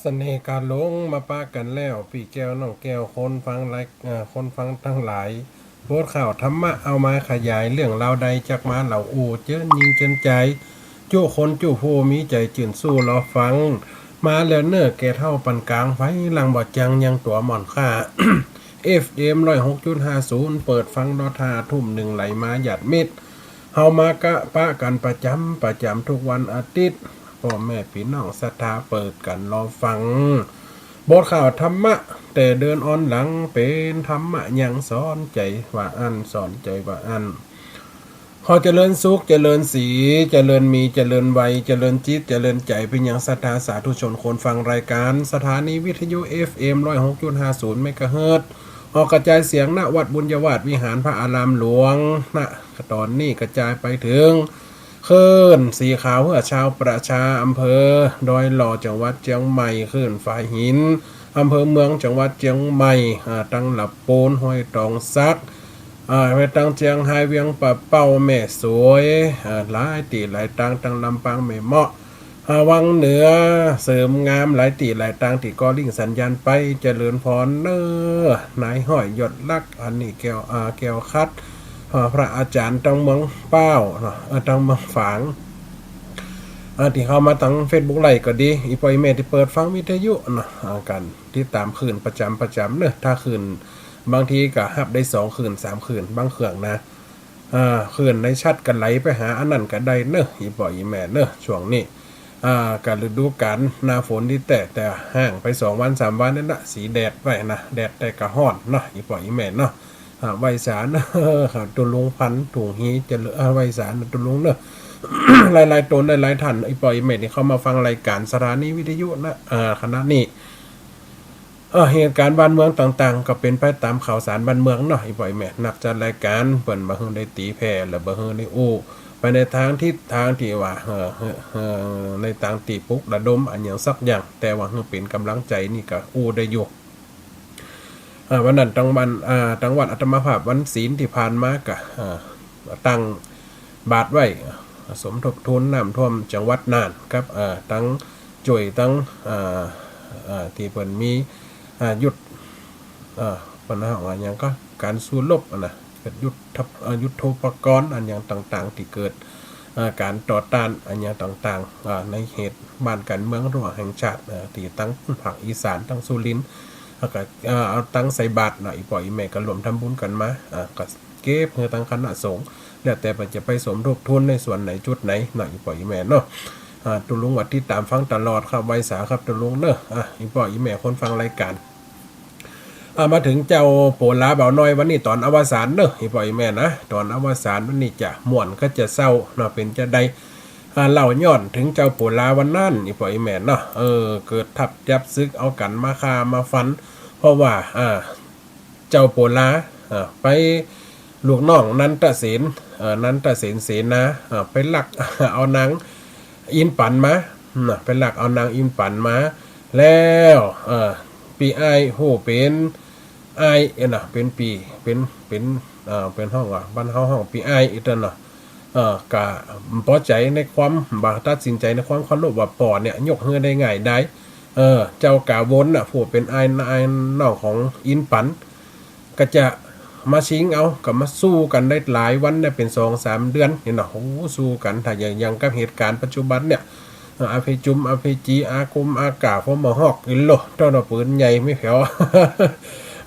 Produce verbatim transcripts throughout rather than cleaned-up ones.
เสน่ห์กาหลงมาปะกั๋นแล้ว ปี้แก้วน้องแก้ว คนฟังราย เอ่อ คนฟังตังหลาย บทข่าวธรรมะเอามาขยายเรื่องราวใดจักมาเล่าอู้ เจิญญิงเจิญใจ๋ จุคนจุผู้มีใจ๋จื้นสู้รอฟัง มาแล้วเน่อแก่เฒ่าปานก๋าง ไฟหลังบ่จังยังตั๋วหม่อนค่า เอฟเอ็ม ร้อยหกจุดห้าศูนย์ เปิดฟังรอท่าทุ่มนึ่งไหลมาญาติมิตร เฮามาปะกั๋นประจ๋ำประจ๋ำกู้วันอาทิตย์ ป้อแม่ปี้น้องศรัทธาเปิดกั๋นรอฟัง บทข่าวธรรมะ แต่เดินอ่อนหลัง เป๋นธรรมะหยัง สอนใจ๋ว่าอั้น สอนใจ๋ว่าอั้น ขอเจริญสุข เจริญศรี เจริญมี เจริญวัย เจริญจิต เจริญใจ๋ ไปยังศรัทธาสาธุชนคนฟังรายก๋าน สถานีวิทยุ เอฟเอ็ม ร้อยหกจุดห้าศูนย์ เมกะเฮิรตซ์ ออกกระจายเสียง ณ วัดบุญญาวาสวิหารพระอารามหลวง ณ ต๋อนนี้กระจายไปเถิง คลื่นสีขาวเพื่อชาวประชา อำเภอดอยหล่อ จังหวัดเจียงใหม่ คลื่นฝายหิน อำเภอเมือง จังหวัดเจียงใหม่ อ่า ตังหลับปูน ห้วยตองสัก อ่า ไปตังเจียงฮาย เวียงป่าเป้า แม่สวย อ่า หลายตี้หลายตาง ตังลำปาง แม่เมาะ อ่า วังเหนือ เสริมงาม หลายตี้หลายตาง ตี้ก่อริ่งสัญญาณไป เจริญพรเน่อ นายฮ้อยยอดรัก อันนี้แก้ว อ่า แก้วขัด อ่า พระอาจ๋ารย์ตังเมืองป้าวเนาะ เอ่อ ตังเมืองฝาง อ่า ตี้เข้ามาตังเฟซบุ๊กไลฟ์ก็ดี อี่ป้ออี่แม่ตี้เปิดฟังวิทยุเนาะ อ่า กั๋นติดต๋ามคลื่นประจ๋ำประจ๋ำเน่อ ถ้าคลื่นบางทีก็ฮับได้สองคลื่นสามคลื่น บางเครื่องนะ อ่า คลื่นไหนชัดก็ไหลไปหาอันนั้นก็ได้เน่อ อี่ป้ออี่แม่เน่อ ช่วงนี้ อ่า ก็ฤดูก๋าลหน้าฝนตี้แต๊ แต่ห่างไปสองวันสามวันนั่นนะ สีแดดไว้นะ แดดแต่ก็ฮ้อนเนาะ อี่ป้ออี่แม่เนาะ อ่า ไหว้สาเน่อ ครับ ตุ๊ลุงพันธุ์ ถุงฮี เจริญ อ่า ไหว้สาเน่อ ตุ๊ลุงเน่อ หลายๆ ต๋น หลายๆ ท่าน อี่ป้ออี่แม่ตี้เข้ามาฟังรายก๋านสถานีวิทยุนะ อ่า ขณะนี้ เอ่อ เหตุก๋ารณ์บ้านเมืองต่างๆ ก็เป๋นไปต๋ามข่าวสารบ้านเมืองเนาะ อี่ป้ออี่แม่ นักจัดรายก๋านเปิ้นบ่หื้อได้ตี๋แผ่ และบ่หื้อได้อู้ไปในตางทิศตางตี้ว่า เอ่อ เอ่อ เอ่อ ในตางตี้ปลุกระดมอะหยังสักอย่าง แต่ว่าหื้อเป๋นก๋ำลังใจ๋นี่ก็อู้ได้อยู่ อ่า วันนั้นตังวัน อ่า ตังวันอาตมาภาพวันศีลตี้ผ่านมาก็ อ่า ตั้งบาตรไว้ อ่า สมทบทุนน้ำท่วมจังหวัดน่านครับ อ่า ตังจ้วยตัง อ่า อ่า ตี้เปิ้นมี อ่า ยุทธ อ่า ปัญหาอะหยังก็ก๋านสู้รบอะนะ เกิดยุทธ อ่า ยุทโธปกรณ์อะหยังต่างๆ ตี้เกิด อ่า ก๋านต่อต้านอะหยังต่างๆ อ่า ในเหตุบ้านก๋านเมืองระหว่างแห่งชาติ อ่า ตี้ตังภาคอีสาน ตังสุรินทร์ แล้วก็ อ่า เอาตังใส่บาตรเนาะ อี่ป้ออี่แม่ก็ร่วมทำบุญกั๋นมา อ่า ก็เก็บหื้อตังคณะสงฆ์ แล้วแต่เปิ้นจะไปสมทบทุนในส่วนไหนจุดไหนเนาะ อี่ป้ออี่แม่เนาะ อ่า ตุ๊ลุงว่าติดต๋ามฟังตลอดครับ ไหว้สาครับตุ๊ลุงเน่อ อ่า อี่ป้ออี่แม่คนฟังรายก๋าน อ่า มาเถิงเจ้าโปลาบ่าวน้อยวันนี้ต๋อนอวสานเน่อ อี่ป้ออี่แม่นะ ต๋อนอวสานวันนี้จะม่วนก็จะเศร้าเนาะ เป๋นจาใด อ่า เล่าย้อนเถิงเจ้าโปลาวันนั้น อี่ป้ออี่แม่เนาะ เออ เกิดทัพจับศึกเอากั๋นมาฆ่ามาฟัน เพราะว่า อ่า เจ้าโปลา อ่า ไปลูกน้องนันทเสน เอ่อ นันทเสนเสนา อ่า ไปลักเอานางอินปันมา น่ะ ไปลักเอานางอินปันมา แล้ว เอ่อ ปี้อ้ายฮู้เป๋นอ้าย เอ่อ น่ะ เป๋นปี้ เป๋น เป๋น เอ่อ เป๋นฮ้องว่า บ้านเฮาฮ้องปี้อ้ายอี้เต๊อะเนาะ เอ่อ ก็บ่ปอใจ๋ในความ บ่ตัดสินใจ๋ในความเคารพว่าป้อเนี่ยยกหื้อได้ง่ายดาย เออ เจ้ากาวนน่ะ ผู้เป๋นอ้าย อ้ายน้องของอินปัน ก็จะมาชิงเอา ก็มาสู้กั๋นได้หลายวันเนี่ย เป๋นสองสามเดือนเนี่ยเนาะ โอ้ สู้กั๋น ถ้าอย่าง อย่างกับเหตุก๋ารณ์ปัจจุบันเนี่ย เอ่อ อาร์พีจี อาร์พีจี อาคม อากาศ พวกมอฮอก อีโหล่ เต้าเนาะ ปืนใหญ่ไม่แผ่ว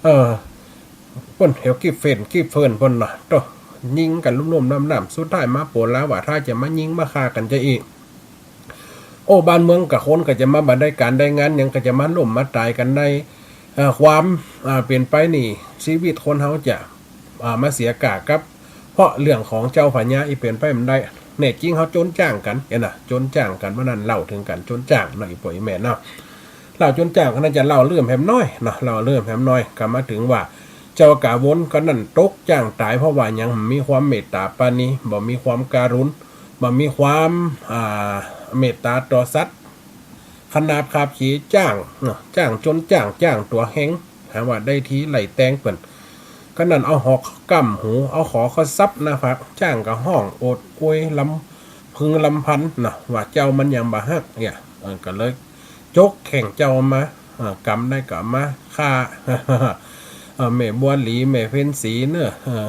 เออ เปิ้นแถวกีบเฟ้น กีบเฟินเปิ้นเนาะ โต้ ยิงกั๋นลุ่มๆ ล่ำๆ สุดท้ายมาโปลาว่า ถ้าจะมายิงมาฆ่ากั๋นจะอี้ โอ้ บ้านเมืองกับคนก็จะมาบ่ได้ก๋านได้งานหยัง ก็จะมาล้มมาต๋ายกั๋นใน เอ่อ ความ อ่า เป๋นไปนี่ ชีวิตคนเฮาจะ อ่า มาเสียก๋ากับ เพราะเรื่องของเจ้าพญาอี้เป๋นไปบ่ได้ แน่จริงเฮาโจรจ้างกั๋น หันน่ะ โจรจ้างกั๋น วันนั้นเล่าเถิงก๋านโจรจ้างเนาะ อี่ป้ออี่แม่เนาะ เล่าโจรจ้างก็น่าจะเล่าเลื่อมแหมน้อยเนาะ เล่าเลื่อมแหมน้อย ก็มาเถิงว่า เจ้ากาวนก็นั้นตกจ้างต๋าย เพราะว่าหยัง บ่มีความเมตต๋าปราณี บ่มีความการุณ บ่มีความ อ่า เมตต๋าต่อสัตว์ ขนาบขาบเขจ้างเนาะ จ้างโจรจ้าง จ้างตั๋วแฮง หาว่าได้ทีไล่แตงเปิ้น ก็นั้นเอาหอกก้ำหู เอาขอเขาสับหน้าผาก จ้างก็ฮ้องโอดโอยลำพึงลำพันเนาะ ว่าเจ้ามันยังบ่ฮักเนี่ย เออ ก็เลย จกแข่งเจ้ามา เอ่อ กำได้ก็มาฆ่า เอ่อ แม่บัวหลี แม่เพ็ญศรีเน่อ เอ่อ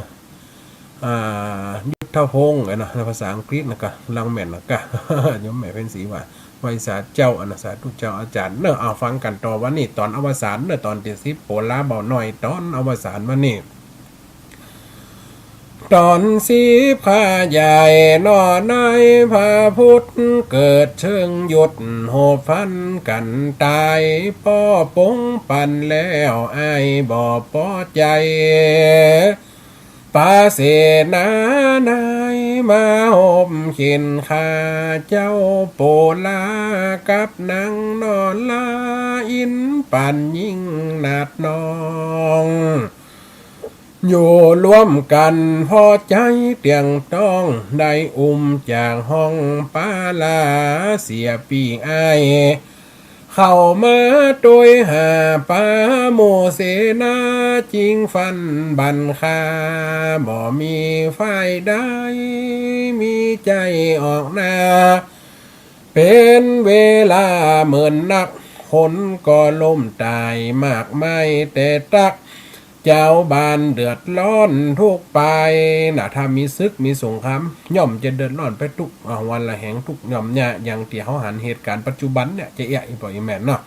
อ่า ยุทธพงษ์ เอ่อ เนาะ ภาษาอังกฤษนะกะ ลังแม่นนะกะ โยมแม่เพ็ญศรีว่า ไหว้สาเจ้า เอ่อ นะ สาธุเจ้าอาจ๋ารย์เน่อ เอาฟังกั๋นต่อวันนี้ ต๋อนอวสานเน่อ ต๋อนตี้สิบ โปลาบ่าวน้อย ต๋อนอวสานวันนี้ ต๋อนสิบ ข้าใหญ่หน่อในพระพุทธ เกิดเชิงหยุดโหบฟันกั๋นต๋าย ป้อปงปันแล้วอ้ายบ่ปอใจ๋ ปาเสนาในมาโหบเข็นข้าเจ้า โปลากับนางนอนลา อินปันยิ่งนาดน้อง อยู่ร่วมกั๋นพอใจ๋เตียงต้อง ได้อุ้มจากห้องปาลาเสียปี้อ้าย เข้ามาตวยหาปาหมู่เสนา จิงฟันบั่นฆ่า บ่มีฝ่ายใดมีใจ๋ออกหน้า เป๋นเวลาเมินนัก คนก็ล้มต๋ายมากมายแต่ตัก จาวบ้านเดือดร้อนทุกปายนะ ถ้ามีศึกมีสงคราม ย่อมจะเดือดร้อนไปตุ๊ก อ่า วันละแหงตุ๊กย่อมยาก อย่างตี้เฮาหันเหตุก๋ารณ์ปัจจุบันเนี่ย จะเอี้ยะอี่ป้ออี่แม่เนาะ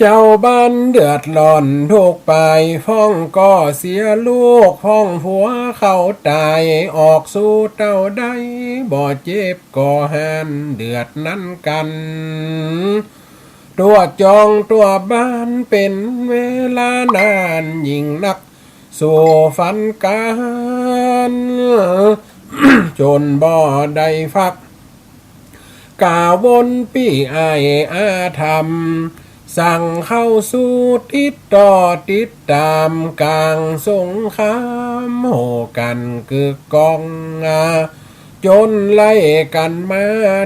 จาวบ้านเดือดร้อนทุกปาย ฟ้องก็เสียลูก ฟ้องผัวเขาต๋าย ออกสู้เต้าได้ บ่เจ็บก็หันเดือดนั้นกั๋น ตั๋วจองตั๋วบ้านเป๋นเวลานานยิ่งนัก สู้ฟันกั๋น จ๋นบ่ได้ฟัก กาวนปี้อ้ายอาธรรม สั่งเข้าสู่ติดต่อติดต๋าม ก๋างสงครามโห่กั๋นกึกก้อง จ๋นไล่กั๋นมา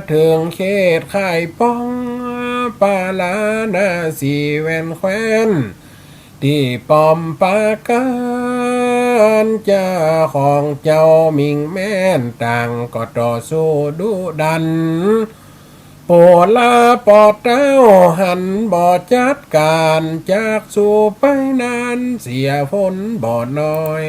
เถิงเขตข่ายป้อง ปาราณสีแว่นแคว้น ตี้ป้อมปราก๋าน เจ้าของเจ้ามิ่งแม่น ต่างก็ต่อสู้ดุดัน โปลาปอเต้าหันบ่จัดก๋าน จากสู้ไปนานเสียฝนบ่น้อย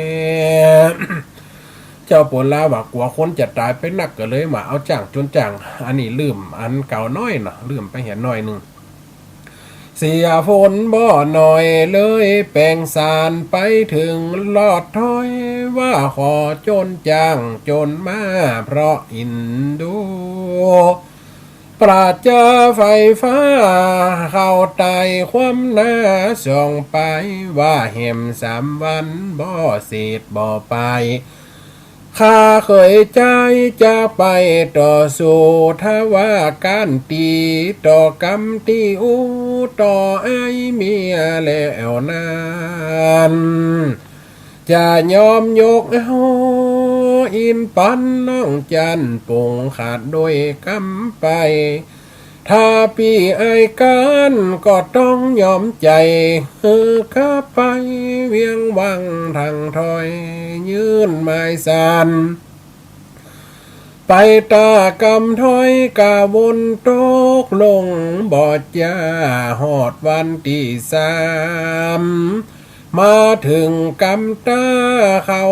เจ้าโปลาว่ากั๋วคนจะต๋ายไปนัก ก็เลยว่าเอาจ้างจนจ้าง อันนี้ลืมอันเก่าน้อยเนาะ ลืมไปเหียน้อยนึ่ง เสียฝนบ่น้อยเลยแป๋งสารไปเถิงลอดถ้อย ว่าขอจนจ้างจนมาเพราะอินดู ประจาไฟฟ้าเข้าใต้ความหน้าส่องไป ว่าแหมสามวันบ่เสร็จบ่ไป ข้าเขยใจจะไปต่อสู้ ถ้าว่าก้านตี๋ต่อกำตี้อู้ ต่ออ้ายเมียแล้วนั้น จะยอมยกเอาอินปันน้องจัน ปงขาดด้วยกำไป ถ้าปี้อ้ายก้านก็ต้องยอมใจ๋ หื้อกลับไปเวียงวังทางถ้อย ยื่นหมายสาร ไปต๋ากำถ้อยกาวนตกลงบ่จ้า ฮอดวันตี้สาม มาเถิงกำต้าเขา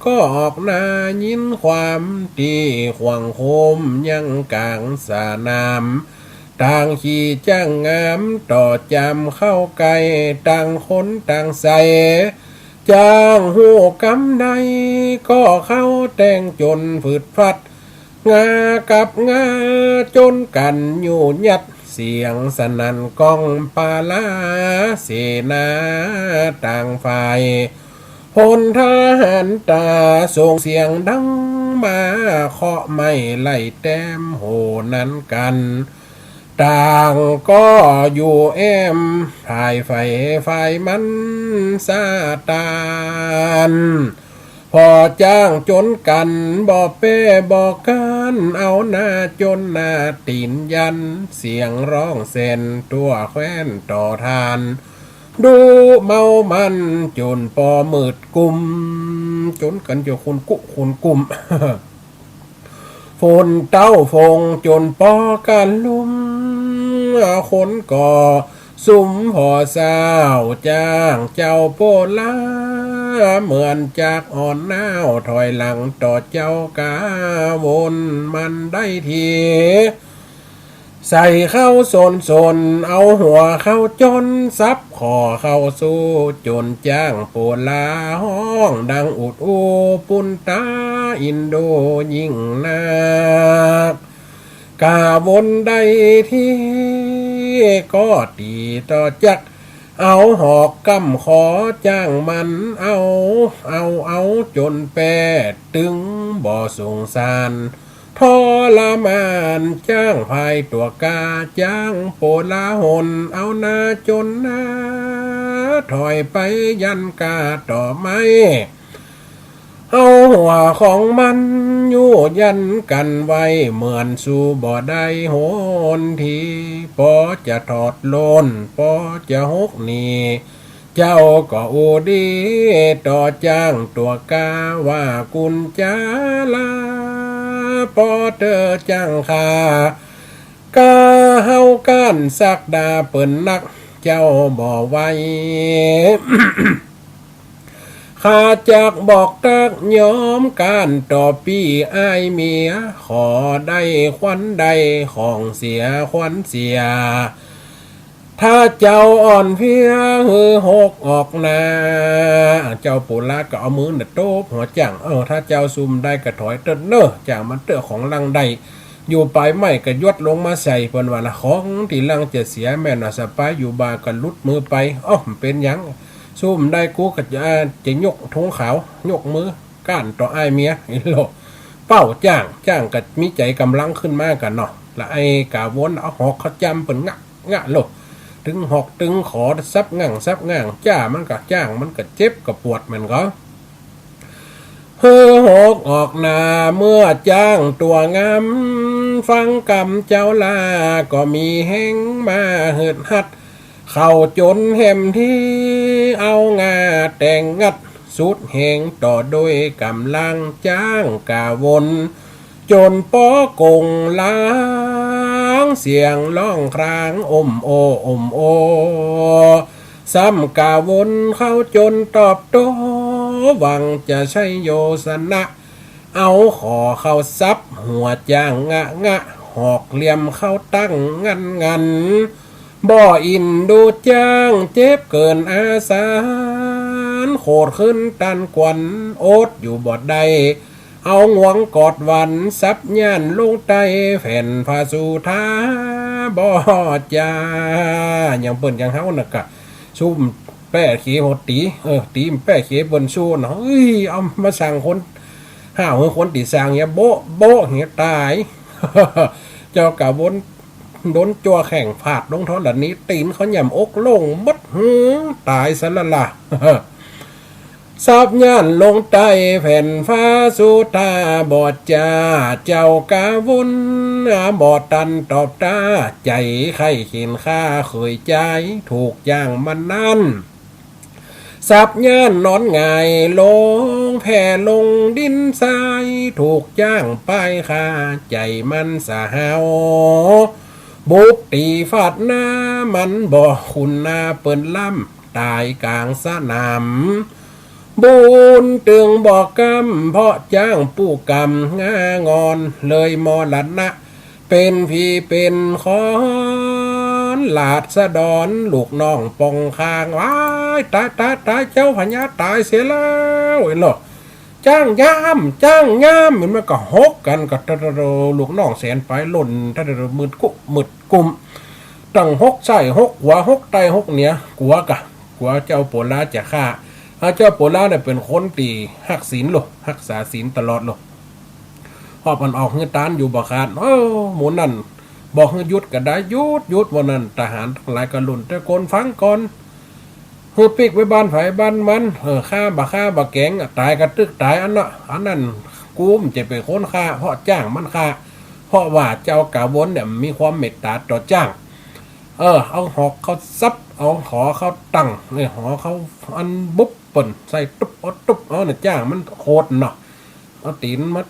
ก็ออกหน้า ยินความตี้ขวางโคมยังก๋างสนาม ต่างขี่จ้างงามต่อจามเข้าใก้ ต่างคนต่างใส่ จ้างฮู้กำใดก็เข้าแต่งจ๋นฝืดฟัด งากับงาจ๋นกั๋นอยู่หยัด เสียงสนั่นก้องปาราเสนาต่างฝ่าย พลทหารต๋าส่งเสียงดังมา เคาะไม้ไล่แต้มโห่นั้นกั๋น ต่างก็อยู่แอ้ม ฝ่ายใผฝ่ายมันสะตาน ผ่อจ้างจ๋นกั๋นบ่แป้บ่ก๊าน เอาหน้าจ๋นหน้าตี๋นยัน เสียงฮ้องแสนทั่วแคว้นต่อต้าน ดุเมามันจ๋นปอมืดกุ่ม จ๋นกั๋นจนคุนกุคุนกุ่ม ฝนเต้าฟงจ๋นปอกั๋นลุ่ม คนก็สุมผ่อเศร้า จ้างเจ้าโปลา เหมือนจักอ่อนหน้าว ถอยหลังต่อเจ้ากาวน มันได้ที ใส่เข้าสนสน เอาหัวเข้าจ้น สับข้อเข้าสู้ จ๋นจ้างโปลาฮ้องดังอุดอู้ ปุ้นต๋าอินดูยิ่งนัก กาวนได้ที ก็ตี๋ต่อจัก เอาหอกก้ำคอจ้างมัน เอา เอา เอาจ๋นแป้ ตึงบ่สงสาร ทรมานจ้างภายตั๋วกา จ้างโปลาหน เอาหน้าจ๋นหน้า ถอยไปยันกาต่อไม้ เอาหัวของมันอยู่ยันกั๋นไว้ เหมือนสู้บ่ได้หนที ปอจะถอดโล่น ปอจะหกหนี เจ้าก็อู้ดีต่อจ้างตั๋วกา ว่ากุญจาลา ปอเต๊อะจ้างข้า กาเฮาก้านสักดาเปิ้นนัก เจ้าบ่ไหว ข้าจักบอกตักยอมก้านต่อปี้อ้ายเมีย ขอได้ขวัญได้ ของเสียขวัญเสีย ถ้าเจ้าอ่อนเพลียหื้อหกออกหน้า เจ้าโปลาก็เอามือน่ะตบหัวจ้าง เออ ถ้าเจ้าสู้บ่ได้ก็ถอยเต๊อะเน่อ จ้างมันเต๊อะ ของลังได้ อยู่ป๋ายไม้ก็ยดลงมาใส่ เปิ้นว่านะ ของตี้ลังจะเสีย แม่นว่าสะปายอยู่บ่าก็หลุดมือไป อ้อ บ่เป๋นหยัง สู้บ่ได้กูก็จะ จะยกธงขาว ยกมือก้านต่ออ้ายเมีย อีโหล เป้าจ้าง จ้างก็มีใจ๋ก๋ำลังขึ้นมากั๋นเนาะ ละไอ้ก๋าวนเอาหอกเข้าจ้ำเปิ้นงะ งะโลด ตึงหอกตึงขอสับง่างสับง่าง จ้ามันก็ จ้างมันก็เจ็บก็ปวดเหมือนกั๋น หื้อหกออกหน้า เมื่อจ้างตั๋วงาม ฟังกำเจ้าลา ก็มีแฮงมาหืดฮัด เข้าจ๋นแหมที เอาง่าแตงงัด สุดแฮงต่อโดยก๋ำลัง จ้างก๋าวน จ๋นปอกงลาง เสียงฮ้องคราง อมโอ อมโอ ซ้ำก๋าวนเข้าจ๋นตอบโต้ หวังจะใช้โยชนะ เอาขอเข้าสับหัวจ้างงะงะ หอกเหลี่ยมเข้าตั้งงันงัน บ่อินดูจ้างเจ็บเกินอาสา โขดขึ้นตันกวัน อดอยู่บ่ได้ เอางวงกอดหวัน สับย่านลงใต้ แผ่นพระสุธาบ่จา อย่างเปิ้นอย่างเฮาน่ะกะ สู้บ่แป้เขยบ่ตี๋ เออ ตี๋บ่แป้เขยเปิ้นสู้เนาะ เอ้ย เอามาสั่งคน ห้าวหื้อคนตี้สั่งเหีย โบ๊ะ โบ๊ะ เหียต๋าย เจ้าก๋าวน โดนจั่วแข้งฟาดลงธรณี ตี๋นเขาหย่ำอกโล่งหมด หือ ต๋ายซะละล่ะ สับย่านลงใต้แผ่นพระสุธาบ่จา เจ้าก๋าวนบ่ตันตอบต๋า ใจ๋ใค่เข็ญฆ่าเขยจาย ถูกจ้างมันนั้น สับย่านนอนหงายลงแผ่ลงดินทราย ถูกจ้างป้ายฆ่า ใจ๋มันสะหาว บุกตี๋ฟาดหน้า มันบ่คุณนาเปิ้นล้ำ ต๋ายก๋างสนาม บุญตึงบ่กำ เพราะจ้างผู้กำง่างอน เลยมรณะ เป๋นผีเป๋นคนราษฎร ลูกน้องป่องข้าง ว้าย ต๋าย ต๋าย ต๋าย เจ้าพญาต๋ายเสียแล้ว เห็นเหรอ จ้างยาม จ้างยาม มันก็หกกั๋น ก็ ลูกน้องแสนปายล่น มืดกุ มืดกุม ตั้งหกซ้ายหกขวา หกใต้หกเหนือ กั๋วกะ กั๋วเจ้าโปลาจะฆ่า อ่า เจ้าโปลาเนี่ยเป๋นคนตี้ฮักศีลโล ฮักษาศีลตลอดโล ฮอบอันออกหื้อตานอยู่บ่ขาด เอ้า หมู่นั้นบอกหื้อหยุดก็ได้ หยุด หยุด ว่านั้น ทหารตังหลายก็ล่น แต่ก่อนฟังก่อน หื้อปิ๊กไว้บ้านใผบ้านมัน เออ ฆ่าบ่ฆ่าบ่แก๋ง ต๋ายก็ตึกต๋ายอันน่ะ อันนั้นกูบ่ใจ้เป๋นคนฆ่า เพราะจ้างมันฆ่า เพราะว่าเจ้าก๋าวนเนี่ยมีความเมตต๋าต่อจ้าง เออ เอาหอกเข้าสับ เอาหอเข้าตั้ง เออ หอเข้าอันบุบเปิ้น ใส่ตุ๊บเอาตุ๊บเอาเนี่ย จ้างมันโขดเนาะ เอาตี๋นมา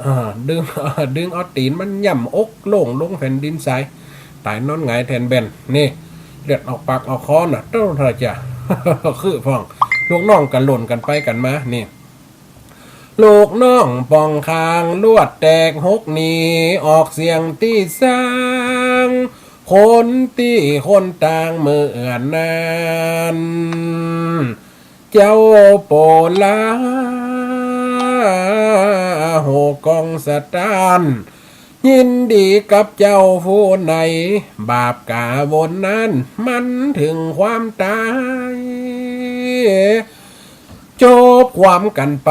อ่า ดึง ดึงเอาตี๋นมันหย่ำอกโล่งลงแผ่นดินทราย ต๋ายนอนหงายแตนแบ่น นี่ เลือดออกปากออกคอน่ะ เต้าเถิดจ้ะ คือพ่อง ลูกน้องก็หล่นกั๋นไปกั๋นมา นี่ ลูกน้องป่องคาง ลวดแตกหกหนี ออกเสียงตี้สาง คนตี้คนตางเมื่อนั้น เจ้าโปลา โหกองสะต้าน ยินดีกับเจ้าผู้ไหน บาปก๋าวนนั้น มันเถิงความต๋าย จบความกั๋นไป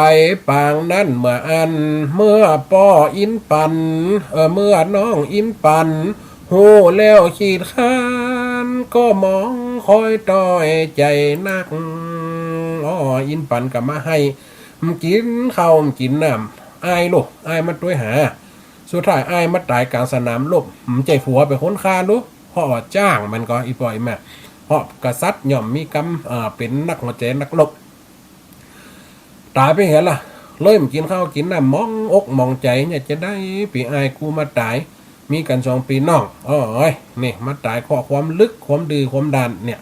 ปางนั้นเมื่ออั้น เมื่อป้ออินปั๋น เออ เมื่อน้องอินปั๋น ฮู้แล้วขีดคร้าน ก็มองคอยต่อยใจ๋นัก อ้อ อินปั๋นก็มาไห้ บ่กิ๋นข้าวบ่กิ๋นน้ำ อ้ายลูก อ้ายมาตวยหา สุดท้ายอ้ายมาต๋ายก๋างสนามรบ บ่ใจ้ผัวเป๋นคนฆ่าลูก เพราะว่าจ้างมันก่อ อี่ป้ออี่แม่ เพราะกษัตริย์ย่อมมีกำ เอ่อ เป๋นนักหัวใจ๋นักรบ ต๋ายไปเหียล่ะ เลยบ่กิ๋นข้าวกิ๋นน้ำ หมองอกหมองใจ๋ เนี่ยจะได้ปี้อ้ายกูมาต๋าย มีกั๋นสองปี้น้อง โอ้ย นี่มาต๋ายเพราะความลึก ความดื้อ ความด้านเนี่ย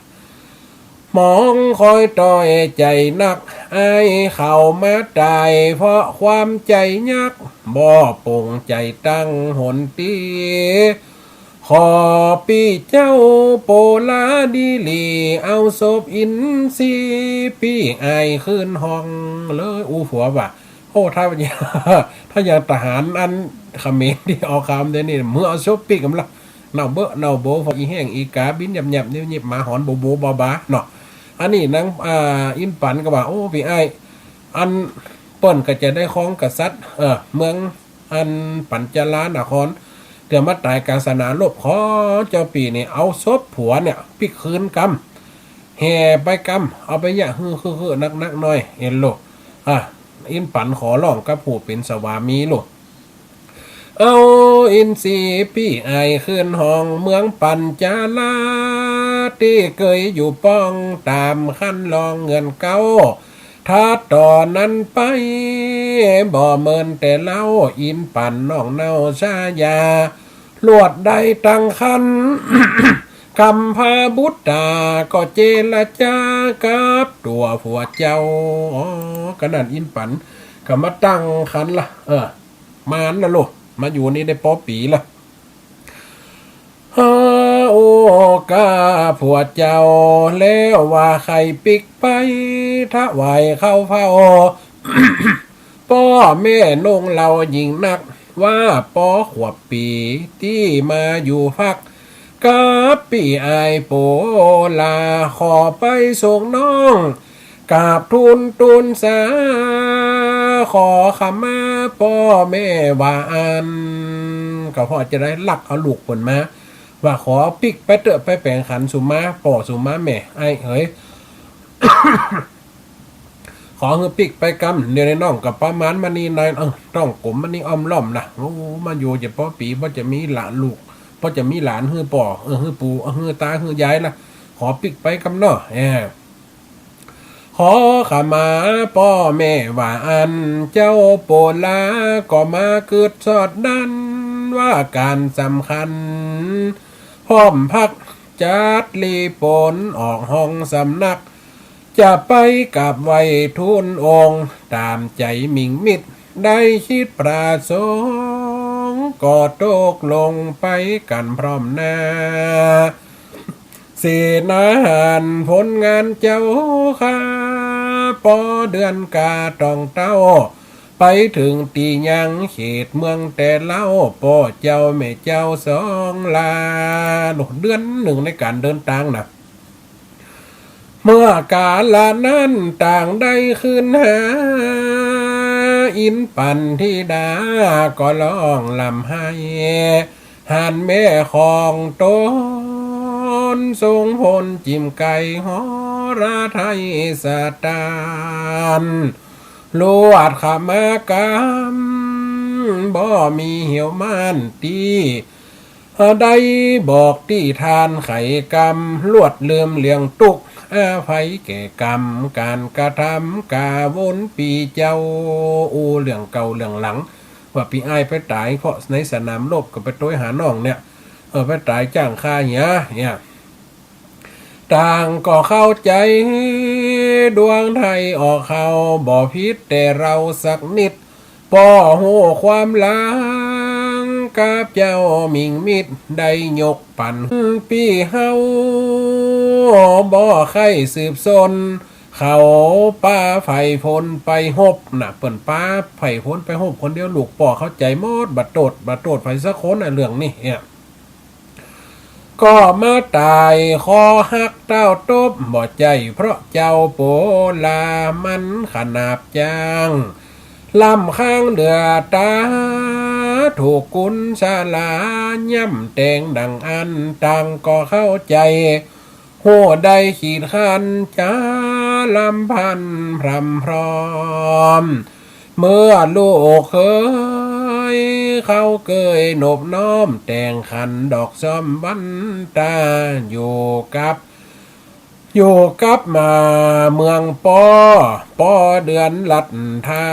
มองคอยต่อยใจ๋นัก อ้ายเขามาต๋าย เพราะความใจ๋ยัก บ่ปงใจ๋ตังหนตี้ ขอปี้เจ้าโปลาดีหลี เอาศพอินทรีย์ปี้อ้ายคืนห้องเลย อู้ผัวว่า โอ้ ถ้า ถ้าอย่างทหารอันเขมรตี้ออกข่าวเดี๋ยวนี้ เมื่อเอาศพปิ๊กกำลังเน่าเบอะเน่าโบ เพราะอีแห้งอีกาบินยับยับยิบยิบ หมาหอนโบโบเบาบาเนาะ อันนี้นาง อ่า อินปั๋นก็ว่า โอ้ ปี้อ้าย อันเปิ้นก็จะได้ครองกษัตริย์ เออ เมือง อันปั๋ญจาลานคร เตื้อมาต๋ายก๋างสนามรบ ขอเจ้าปี้นี่เอาศพผัวเนี่ยปิ๊กคืนกำ แห่ไปกำ เอาไปเยียะหื้อคือๆ นักๆ หน้อย เอ็นโล อ่ะ อินปั๋นขอร้องกับผู้เป๋นสวามีโล เอาอินทรีย์ปี้อ้ายคืนห้อง เมืองปั๋ญจาลา ตี้เกยอยู่ป้อง ต๋ามคันลองเฮือนเก๊า ถ้าต่อนั้นไป บ่เมินแต่เล่า อินปั๋นน้องเน่าชายา ลวดได้ตังครรภ์ กัมพาบุตรา ก็เจรจากับตั๋วผัวเจ้า อ๋อ ก็นั้นอินปั๋นก็มาตั้งครรภ์ละ เออ มานนะลูก มาอยู่นี่ได้ปอปี๋ละ ฮา โอ้ ก้าผัวเจ้า แล้วว่าใค่ปิ๊กไป ถวายเข้าเฝ้า ป้อแม่นงเล่ายิ่งนัก ว่าปอขวบปี๋ ตี้มาอยู่พัก กับปี้อ้ายโปลา ขอไปส่งน้อง กราบทูลตูนสา ขอขมาป้อแม่ว่าอั้น ก็เพราะจะได้ลักเอาลูกเปิ้นมา ว่าขอปิ๊กไปเต๊อะ ไปแป๋งขันสุมา ป้อสุมาแม่ อ้ายเอ๋ย ขอหื้อปิ๊กไปกำ เดี๋ยวนี้น้องก็ประมาณมานี่นาย เออ ต้องกลมมานี่อ้อมล้อมนะ โอ้ มาอยู่จะปอปี๋ บ่จะมีหลานลูก บ่จะมีหลานหื้อป้อ เออ หื้อปู่ เออ หื้อตา หื้อยายละ ขอปิ๊กไปกำเนาะ เออ ขอขมาป้อแม่ว่าอั้น เจ้าโปลาก็มากึ๊ดสอดดั้น ว่าก๋านสำคัญ พร้อมพักจัดลีปนออกห้องสำนัก จะไปกราบไหว้ทูลองค์ ต๋ามใจ๋มิ่งมิตร ได้คิดประสงค์ ก็ตกลงไปกั๋นพร้อมหน้า เสนาหารผลงานเจ้าข้า ปอเดือนกาต้องเต้า ไปเถิงตี้ยังเขตเมืองแต่เล่า ป้อเจ้าแม่เจ้าสองหลาน เดือนนึ่งในก๋านเดินตางนะ เมื่อกาละนั้นต่างได้คืนหา อินปั๋นธิดาก็ร้องร่ำไห้ หันแม่ของตน ทรงพลจิ่มไก่หอระไทยสะตาน ลวดขมากรรม บ่มีเหี่ยวม่านตี้ ได้บอกตี้ทานไขกรรม ลวดลืมเรื่องตุ๊กข์ อภัยแก่กรรม ก๋านกระทำก๋าวนปี้เจ้า อู้เรื่องเก่าเรื่องหลัง ว่าปี้อ้ายไปต๋ายเพราะในสนามรบก็ไปตวยหาน้องเนี่ย เออ ไปต๋ายจ้างฆ่าเหีย เนี่ย ต่างก็เข้าใจ๋ ดวงไถ่ออกเขาบ่ผิดแต่เฮาสักนิด ป้อฮู้ความหลังกับเจ้าหมิ่งมิตร ได้ยกปั๋นปี้เฮา บ่ใค่สืบสน เขาปาไพร่พลไปฮบน่ะ เปิ้นปาไพร่พลไปฮบคนเดียว ลูกป้อเข้าใจ๋หมด บ่โต้ษ บ่โต้ษใผสักคนน่ะ เรื่องนี้เนี่ย ก็มาต๋ายคอหักเต้าตบ บ่ใจ้เพราะเจ้าโปลา มันขนาบจ้าง ล้ำค้างเหลือต๋า ถูกกุนสลา ย่ำแตงดังอั้น ต่างก็เข้าใจ๋ ฮู้ได้ขีดคัน จ๋าลำพันพร่ำพร้อม เมื่อลูกเขยเขาเกยนบน้อม แต่งขันดอกซ้อมวันตา อยู่กับ อยู่กับมาเมืองป้อ ป้อเดือนลัดถา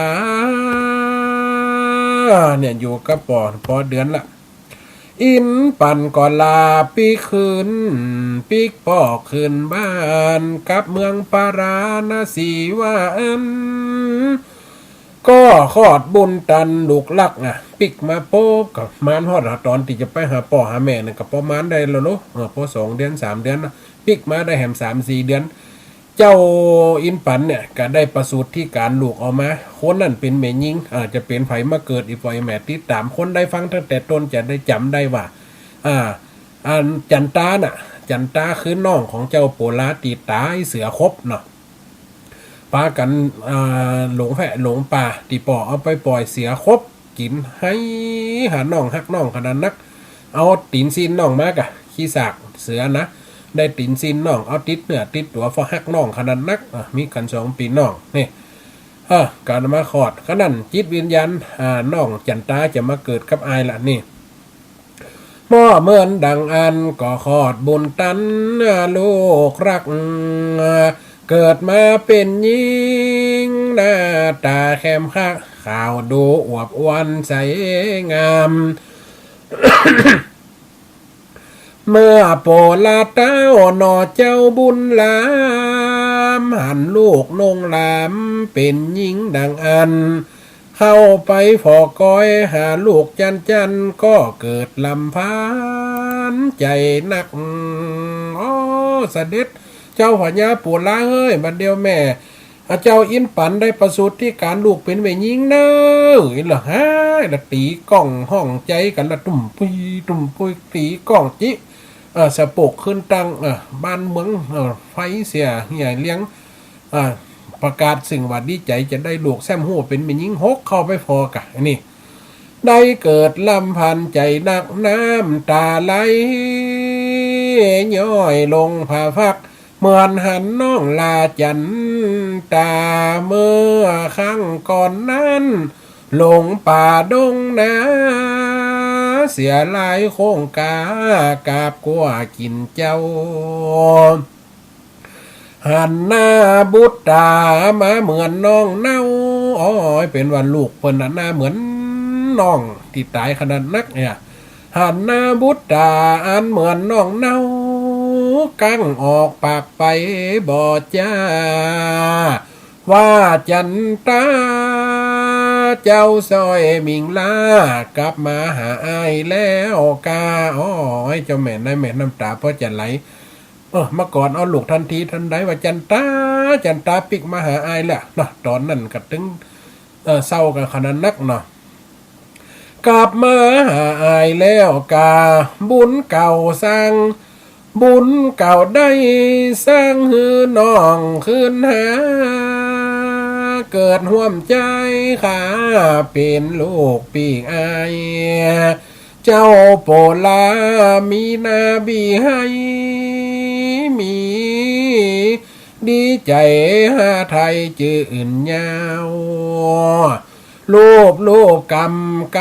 เนี่ย อยู่กับป้อ ป้อเดือนละ อินปั๋นก็ลาปิ๊กคืน ปิ๊กป้อคืนบ้าน กับเมืองปาราณสีว่าอั้น ก็คลอดบุญตันลูกรักน่ะ ปิ๊กมาปุ๊บก็มานฮอดหาต๋อนตี้จะไปหาป้อหาแม่นั่นก็ปอมานได้แล้วเนาะ เออ ปอสองเดือนสามเดือนน่ะ ปิ๊กมาได้แหมสามสี่เดือน เจ้าอินปั๋นเนี่ยก็ได้ประสูติก๋านลูกออกมา คนนั้นเป๋นแม่ญิง อ่า จะเป๋นใผมาเกิดอีกบ่ แม่ติดต๋าม คนใดฟังตั้งแต่ต้นจะได้จ๋ำได้ว่า อ่า อันจันตาน่ะ จันตาคือน้องของเจ้าโปลาตี้ต๋ายเสือขบเนาะ ปากั๋น อ่า หลงแพะหลงป่า ตี้ป้อเอาไปป่อยเสือขบกิ๋น ไห้หาน้อง ฮักน้องขนาดนัก เอาตี๋นซี้นน้องมากะ ขี้สากเสือนะ ได้ตี๋นซี้นน้อง เอาติดเนื้อติดตั๋ว เพราะฮักน้องขนาดนัก อ่ะ มีกั๋นสองปี้น้อง นี่ เออ กั๋นมาคลอด ขะนั้นจิตวิญญาณ อ่า น้องจันตาจะมาเกิดกับอ้ายละนี่ ป้อเหมือนดังอั้นก็คลอดบุญตันลูกรัก เกิดมาเป๋นญิงหน้าต๋าแคมคะ ขาวดูอวบอ้วนใสงาม เมื่อโปลาเต้าหน่อเจ้าบุญหลาม หันลูกนงหลามเป๋นญิงดังอั้น เข้าไปผ่อก้อยหาลูกจันจัน ก็เกิดลำพันใจ๋นัก โอ้ เสด็จเจ้าพญาโปลาเอ้ย บัดเดี่ยวแม่ อ่ะ เจ้าอินปั๋นได้ประสูติก๋านลูกเป๋นแม่ญิงเน่อ อินละหายละตี๋ก้องฮ้องใจ๋กั๋นละ ตุ้มปุ้ย ตุ้มปุ้ย ตี๋ก้องจิ เอ่อ สะโปกขึ้นตัง เอ่อ บ้านเมือง เอ่อ ไฟเสียเหียเลี้ยง อ่า ประกาศเซิ่งว่าดีใจ๋จะได้ลูก แซมฮู้เป๋นแม่ญิง หกเข้าไปผ่อกะ อันนี้ ได้เกิดลำพันใจ๋นัก น้ำต๋าไหลย้อยลงผาฟัก เหมือนหันน้องลาจันต๋า เมื่อครั้งก่อนนั้น หลงป่าดงนา เสียหลายโค้งกา กราบกั๋วกิ๋นเจ้า หันหน้าบุตรามาเหมือนน้องเน่า โอ้ย เป๋นว่าลูกเปิ้นน่ะหน้าเหมือนน้องตี้ต๋ายขนาดนักเนี่ย หันหน้าบุตราอันเหมือนน้องเน่า กั้งออกปากไปบ่จ้า ว่าจันต๋า เจ้าซ่อยหมิ่งลากลับมาหาอ้ายแล้วกา โอ้ย เจ้าแม่นายแม่น้ำต๋าป้อจะไหล เออ มากอดเอาลูกตันทีตันใด ว่าจันต๋า จันต๋าปิ๊กมาหาอ้ายแล้วเนาะ ต๋อนนั้นก็ตึง เออ เศร้ากั๋นขนาดนักเนาะ กลับมาหาอ้ายแล้วกา บุญเก่าสร้าง บุญเก่าได้สร้างหื้อน้องคืนหา เกิดฮ่วมใจ๋ข้าเป๋นลูกปิ๊กอ้าย เจ้าโปลามีหน้าบีให้ มีดีใจ๋หาไถ่จื้นยาว ลูบลูบกำก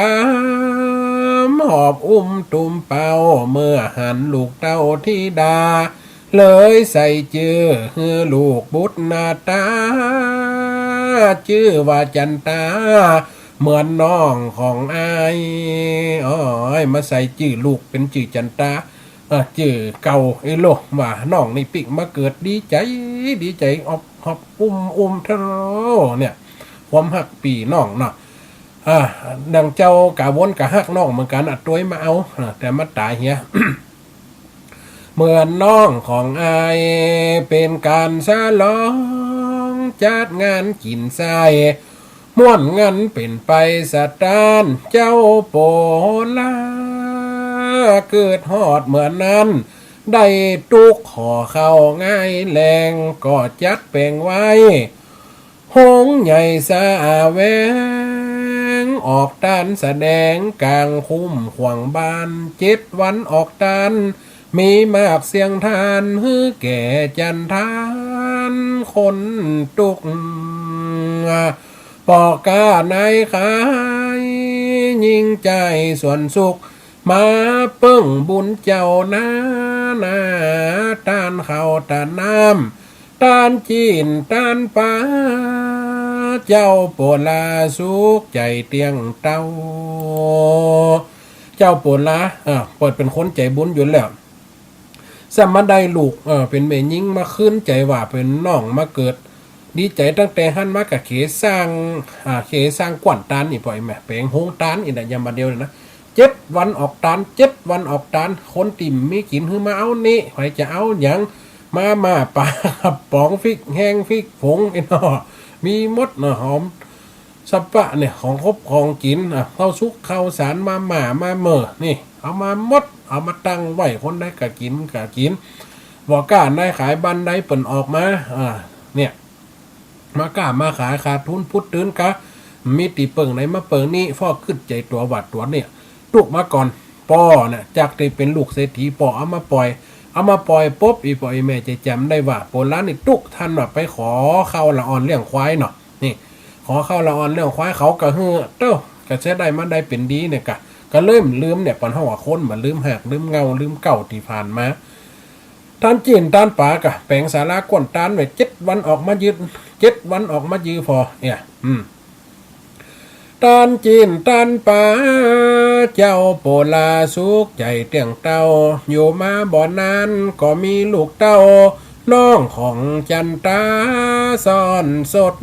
ำ หอบอุ้มตุ้มเป้า เมื่อหันลูกเต้าธิดา เลยใส่จื้อหื้อลูกบุตรหน้าต๋า จื้อว่าจันต๋า เหมือนน้องของอ้าย โอ้ย มาใส่จื้อลูกเป๋นจื้อจันตา เออ จื้อเก่า ไอ้โลก ว่าน้องนี่ปิ๊กมาเกิด ดีใจ๋ ดีใจ๋ อบ อบ อุ้ม อุ้มเต้า เนี่ย ความฮักปี้น้องเนาะ อ่า ดังเจ้ากาวนก็ฮักน้องเหมือนกั๋น อ่ะ ตวยมาเอา อ่า แต่มาต๋ายเหีย เหมือนน้องของอ้าย เป๋นก๋านฉลอง จัดงานกิ๋นใส้ ม่วนงันเป๋นไปสะตาน เจ้าโปลา เกิดฮอดเมื่อนั้น ได้ตุ๊กข์ขอข้าวงายแลง ก็จัดแป๋งไว้ โฮงใหญ่สะแหวง ออกตานแสดงก๋างคุ้มขวางบ้าน เจ็ดวันออกตาน มีมากเสียงทาน หื้อแก่จันทาน คนตุ๊กข์ ป้อก๊านายขาย ยิ่งใจ๋สวนสุข มาเปิ้งบุญเจ้านานา ตานข้าวตานน้ำ ตานจี๋นตานป๋า เจ้าโปลาสุขใจ๋เตี้ยงเต้า เจ้าโปลา อ่า เปิ้นเป๋นคนใจ๋บุญอยู่แล้ว ซ้ำมาได้ลูก เออ เป๋นแม่ญิงมาคืนใจ๋ว่าเป๋นน้องมาเกิด ดีใจ๋ตั้งแต่หั้นมาก็เขยสร้าง อ่า เขยสร้างกว้านตานนี่ ป้อแม่ แป๋งโฮงตานนี่นะ ยามบ่าเดี่ยวนี่นะ เจ็ดวันออกตาน เจ็ดวันออกตาน คนตี้มีกิ๋นหื้อมาเอานี่ ใผจะเอาหยัง มาม่า ป๋ากระป๋อง พริกแห้ง พริกผง ไอ้เนาะ มีหมดเนาะ หอม สะปะเนี่ย ของคบของกิ๋น อ่ะ ข้าวสุกข้าวสาร มาม่า มาเม่อ นี่ เอามาหมด เอามาตั้งไว้ คนใดก็กิ๋นก็กิ๋น ป้อก๊านายขายบ้านใดเปิ้นออกมา อ่า เนี่ย มาก๊ามาขาย ขาดทุนพุดตื้นกา มีตี้เปิ้งไหนมาเปิ้งนี่ ฟ้อกึ๊ดใจ๋ตั๋วหวาดตั๋วเนี่ย ตุ๊กข์มาก่อน ป้อน่ะ จากตี้เป๋นลูกเศรษฐี ป้อเอามาป่อย เอามาป่อยปุ๊บ อี่ป้ออี่แม่จะจ๋ำได้ว่า โปลานี่ตุ๊กข์ ท่านว่าไปขอข้าวละอ่อนเลี้ยงควายเนาะ นี่ ขอข้าวละอ่อนเลี้ยงควาย เขาก็หื้อ เต้า ก็เสียได้มาได้เป๋นดีเนี่ยกา ก็เลยบ่ลืมเนี่ย เปิ้นฮ้องว่าคนบ่ลืมฮาก ลืมเหง้า ลืมเก๊าตี้ผ่านมา ตานจี๋นตานป๋าก็แป๋งศาลาก้วนตานไว้ เจ็ดวันออกมายืน เจ็ดวันออกมายืนผ่อ เนี่ย อืม ตานจี๋นตานป๋า เจ้าโปลาสุขใจ๋เตี้ยงเต้า อยู่มาบ่นานก็มีลูกเต้า น้องของจันตาซ่อนสด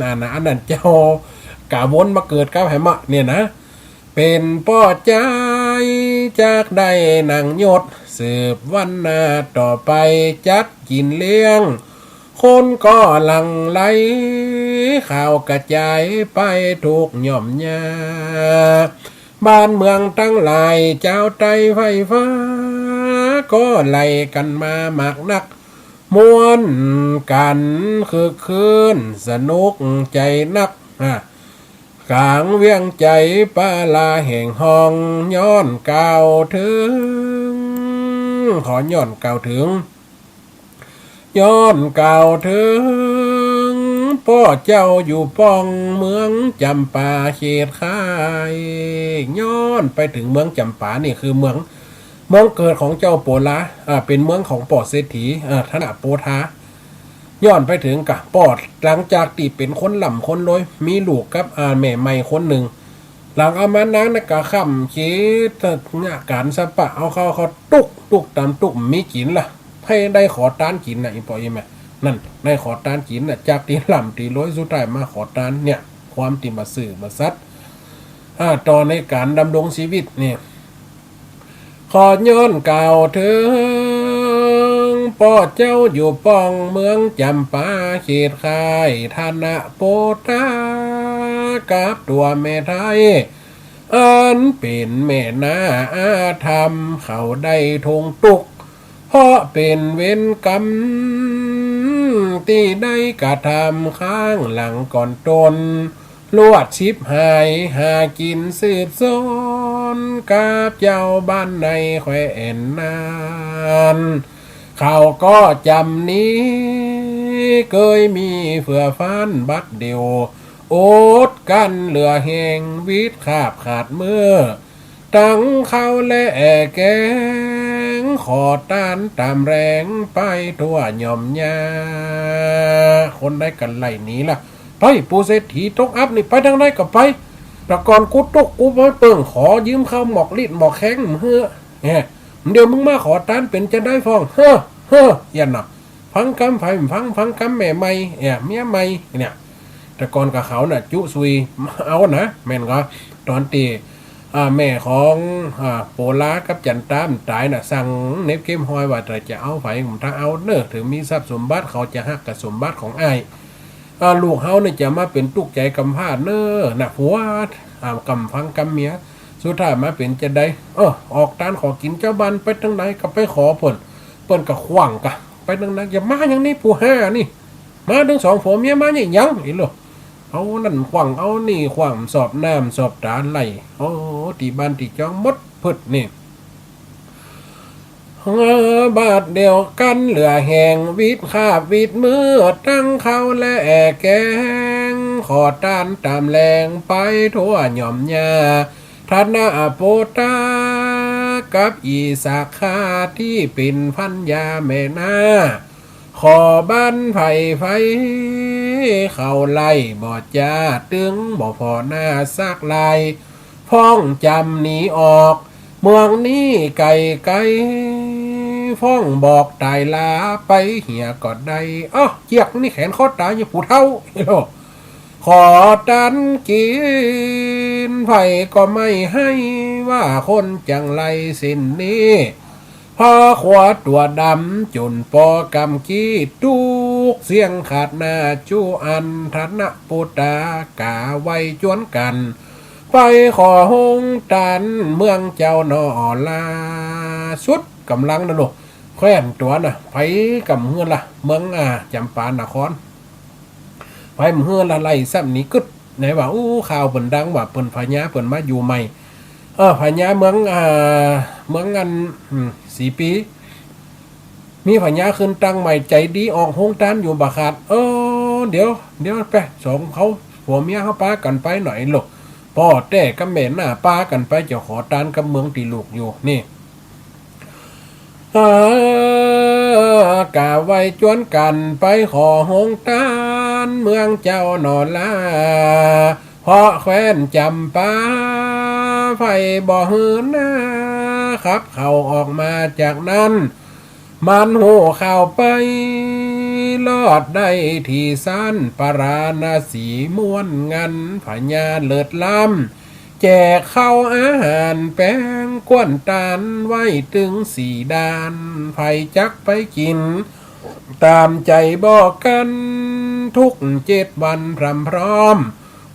อันนั้น อันนั้นเจ้ากาวนมาเกิดกับไหมะเนี่ยนะ เป๋นป้อใจ๋จักได้นั่งยศ สืบวรรณาต่อไปจัดกิ๋นเลี้ยง คนก็หลั่งไหล ข่าวกระจ๋ายไปทุกหย่อมหญ้า บ้านเมืองตังหลายจาวไตไฟฟ้า ก็ไหลกั๋นมามากนัก ม่วนกั๋นคึกคื้นสนุกใจ๋นัก อ่ะ ก๋างเวียงใจ๋ปาลาแห่งฮ้อง ย้อนกล่าวเถิง ขอย้อนกล่าวเถิง ย้อนกล่าวเถิง ป้อเจ้าอยู่ป้องเมืองจ๋ำปาเขตค่าย ย้อนไปเถิงเมืองจ๋ำปา นี่คือเมือง เมืองเกิดของเจ้าโปลา อ่า เป๋นเมืองของป้อเศรษฐี อ่า ธนโปธา ย้อนไปเถิงกา ป้อหลังจากตี้เป๋นคนร่ำคนรวย มีลูกกับ อ่า แม่ใหม่คนนึ่ง หลังเอามานานนะกาค่ำเขตเนี่ยก๋านสะปะ เอาเข้า เข้าตุ๊ก ตุ๊กต๋ามตุ๊ก มีกิ๋นละ ใผได้ขอตานกิ๋นน่ะ อี่ป้ออี่แม่ นั่น ได้ขอตานกิ๋นน่ะ จากตี้ร่ำตี้รวย สุดท้ายมาขอตานเนี่ย ความตี้บ่ซื่อบ่สัตย์ อ่า ต่อในก๋านดำรงชีวิตนี่ ขอย้อนกล่าวเถิง ป้อเจ้าอยู่ป้องเมืองจ๋ำปาเขตค่าย ธนโปธา กับตั๋วแม่ไท้ อันเป๋นแม่นาอาธรรม เขาได้ทงตุ๊กข์ เพราะเป๋นเวรกรรม ตี้ได้กระทำครั้งหลังก่อนตน ลวดฉิบหายหากิ๋นสืบซ้อน กับเจ้าบ้านในแคว้นนั้น เขาก็จ๋ำนี้ เกยมีเฟื่อฟ้านบัดเดี่ยว อดกลั้นเหลือแฮง วิดคาบขาดมื้อ ตังข้าวและแกง ขอตานต๋ามแรง ไปทั่วหย่อมหญ้า คนใดกั๋นไหล่หนีละ ไป ไป ปู่เศรษฐีตกอับนี่ ไปตางใดก็ไป แต่ก่อนกูตุ๊ก กูบ่เปิ้งขอยืมเข้าหมอกลีดหมอกแคงหื้อ แหม เดี๋ยวมึงมาขอตานเป๋นจาใดฟ้อง เฮ้อ เฮ้อ เยียะเนาะ ฟังกำใผฟัง ฟังกำแม่ใหม่ เอ้อ เมียใหม่เนี่ย แต่ก่อนก็เขาน่ะ จุสุยเอานะ แม่นก่อ ต๋อนตี้ อ่า แม่ของ อ่า โปลากับจั๋นตามันต๋ายน่ะ สั่งเหน็บเข้มฮอยว่า ถ้าจะเอาใผก็บ่ต้องเอาเน่อ เถิงมีทรัพย์สมบัติ เขาจะฮักกับสมบัติของอ้าย อ่า ลูกเฮานี่จะมาเป๋นตุ๊กข์ใจ๋กำพร้าเน่อ น่ะ ผัว อ่า กำฟังกำเมีย สุดท้ายมาเป๋นจาใด เออ ออกตานขอกิ๋นจาวบ้าน ไปตางใดก็ไปขอเปิ้น เปิ้นก็ขว้างกะ ไปตางใด อย่ามาอย่างนี้ ผู้ห้านี่ มาตึงสองผัวเมีย มาเนี่ยหยัง อีโหล เอานั่นขว้าง เอานี่ขว้าง สอบหน้าสอบต๋าไล่ โอ้ ตี้บ้านตี้จองหมด พึดนี่ เออ บาดเดียวกั๋นเหลือแฮง วิดคาบวิดมือ ตึงข้าวและแกง ขอตานต๋ามแลง ไปทั่วหย่อมหญ้า ธนะโปตา กับอีสาขา ตี้เป๋นภรรยาแม่นา ขอบ้านใผใผ เข้าไล่บ่จ้า ตึงบ่ผ่อหน้าสักลาย ฟ้องจำหนีออก เมืองนี้ไก๋ไก๋ ฟ้องบอกต๋ายลา ไปเหียก็ได้ อ้อ เจียกนี่แขนคอต๋ายอยู่ ผู้เฒ่า ขอตานกิ๋น ใผก็ไม่ให้ ว่าคนจังไรเส้นนี้ พาขวาตั๋วดำ จ๋นปอกำกี้ ตุ๊กข์เสี้ยงขาดหน้าจุอัน ธนะโปตา ก๋าไว้จวนกั๋น ไปขอโฮงตาน เมืองเจ้าหน่อลา สุดก๋ำลังนะลูก แคว่นตั๋วน่ะ ไปกำเฮือนละ เมือง อ่า จ๋ำปานคร ไปกำเฮือนละ ไล่ซ้ำหนีกึ๊ด ไหนว่า อู้ ข่าวเปิ้นดังว่า เปิ้นพญาเปิ้นมาอยู่ใหม่ เออ พญาเมือง อ่า เมืองอัน อืม สีปี มีพญาขึ้นตั้งใหม่ ใจ๋ดีออกโฮงตานอยู่บ่ขาด เออ เดี๋ยว เดี๋ยวไป สองเขา ผัวเมียเฮาปากั๋นไปหน่อยลูก ป้อแต้กับแม่นาปากั๋นไป จะขอตานกับเมืองตี้ลูกอยู่ นี่ เออ ก๋าไว้จวนกั๋น ไปขอโฮงตาน เมืองเจ้าหน่อลา เพราะแคว้นจ๋ำปา ใผบ่หื้อหน้า ขับเขาออกมาจากนั้น มันฮู้ข่าวไป รอดได้ตี้ศาลปาราณสี ม่วนงันพญาเลิศล้ำ แจกข้าวอาหารแปง กวนตานไว้ตึงสี่ด้าน ใผจักไปกิ๋น ต๋ามใจ๋บ่กั๋น ทุกเจ็ดวันพร่ำพร้อม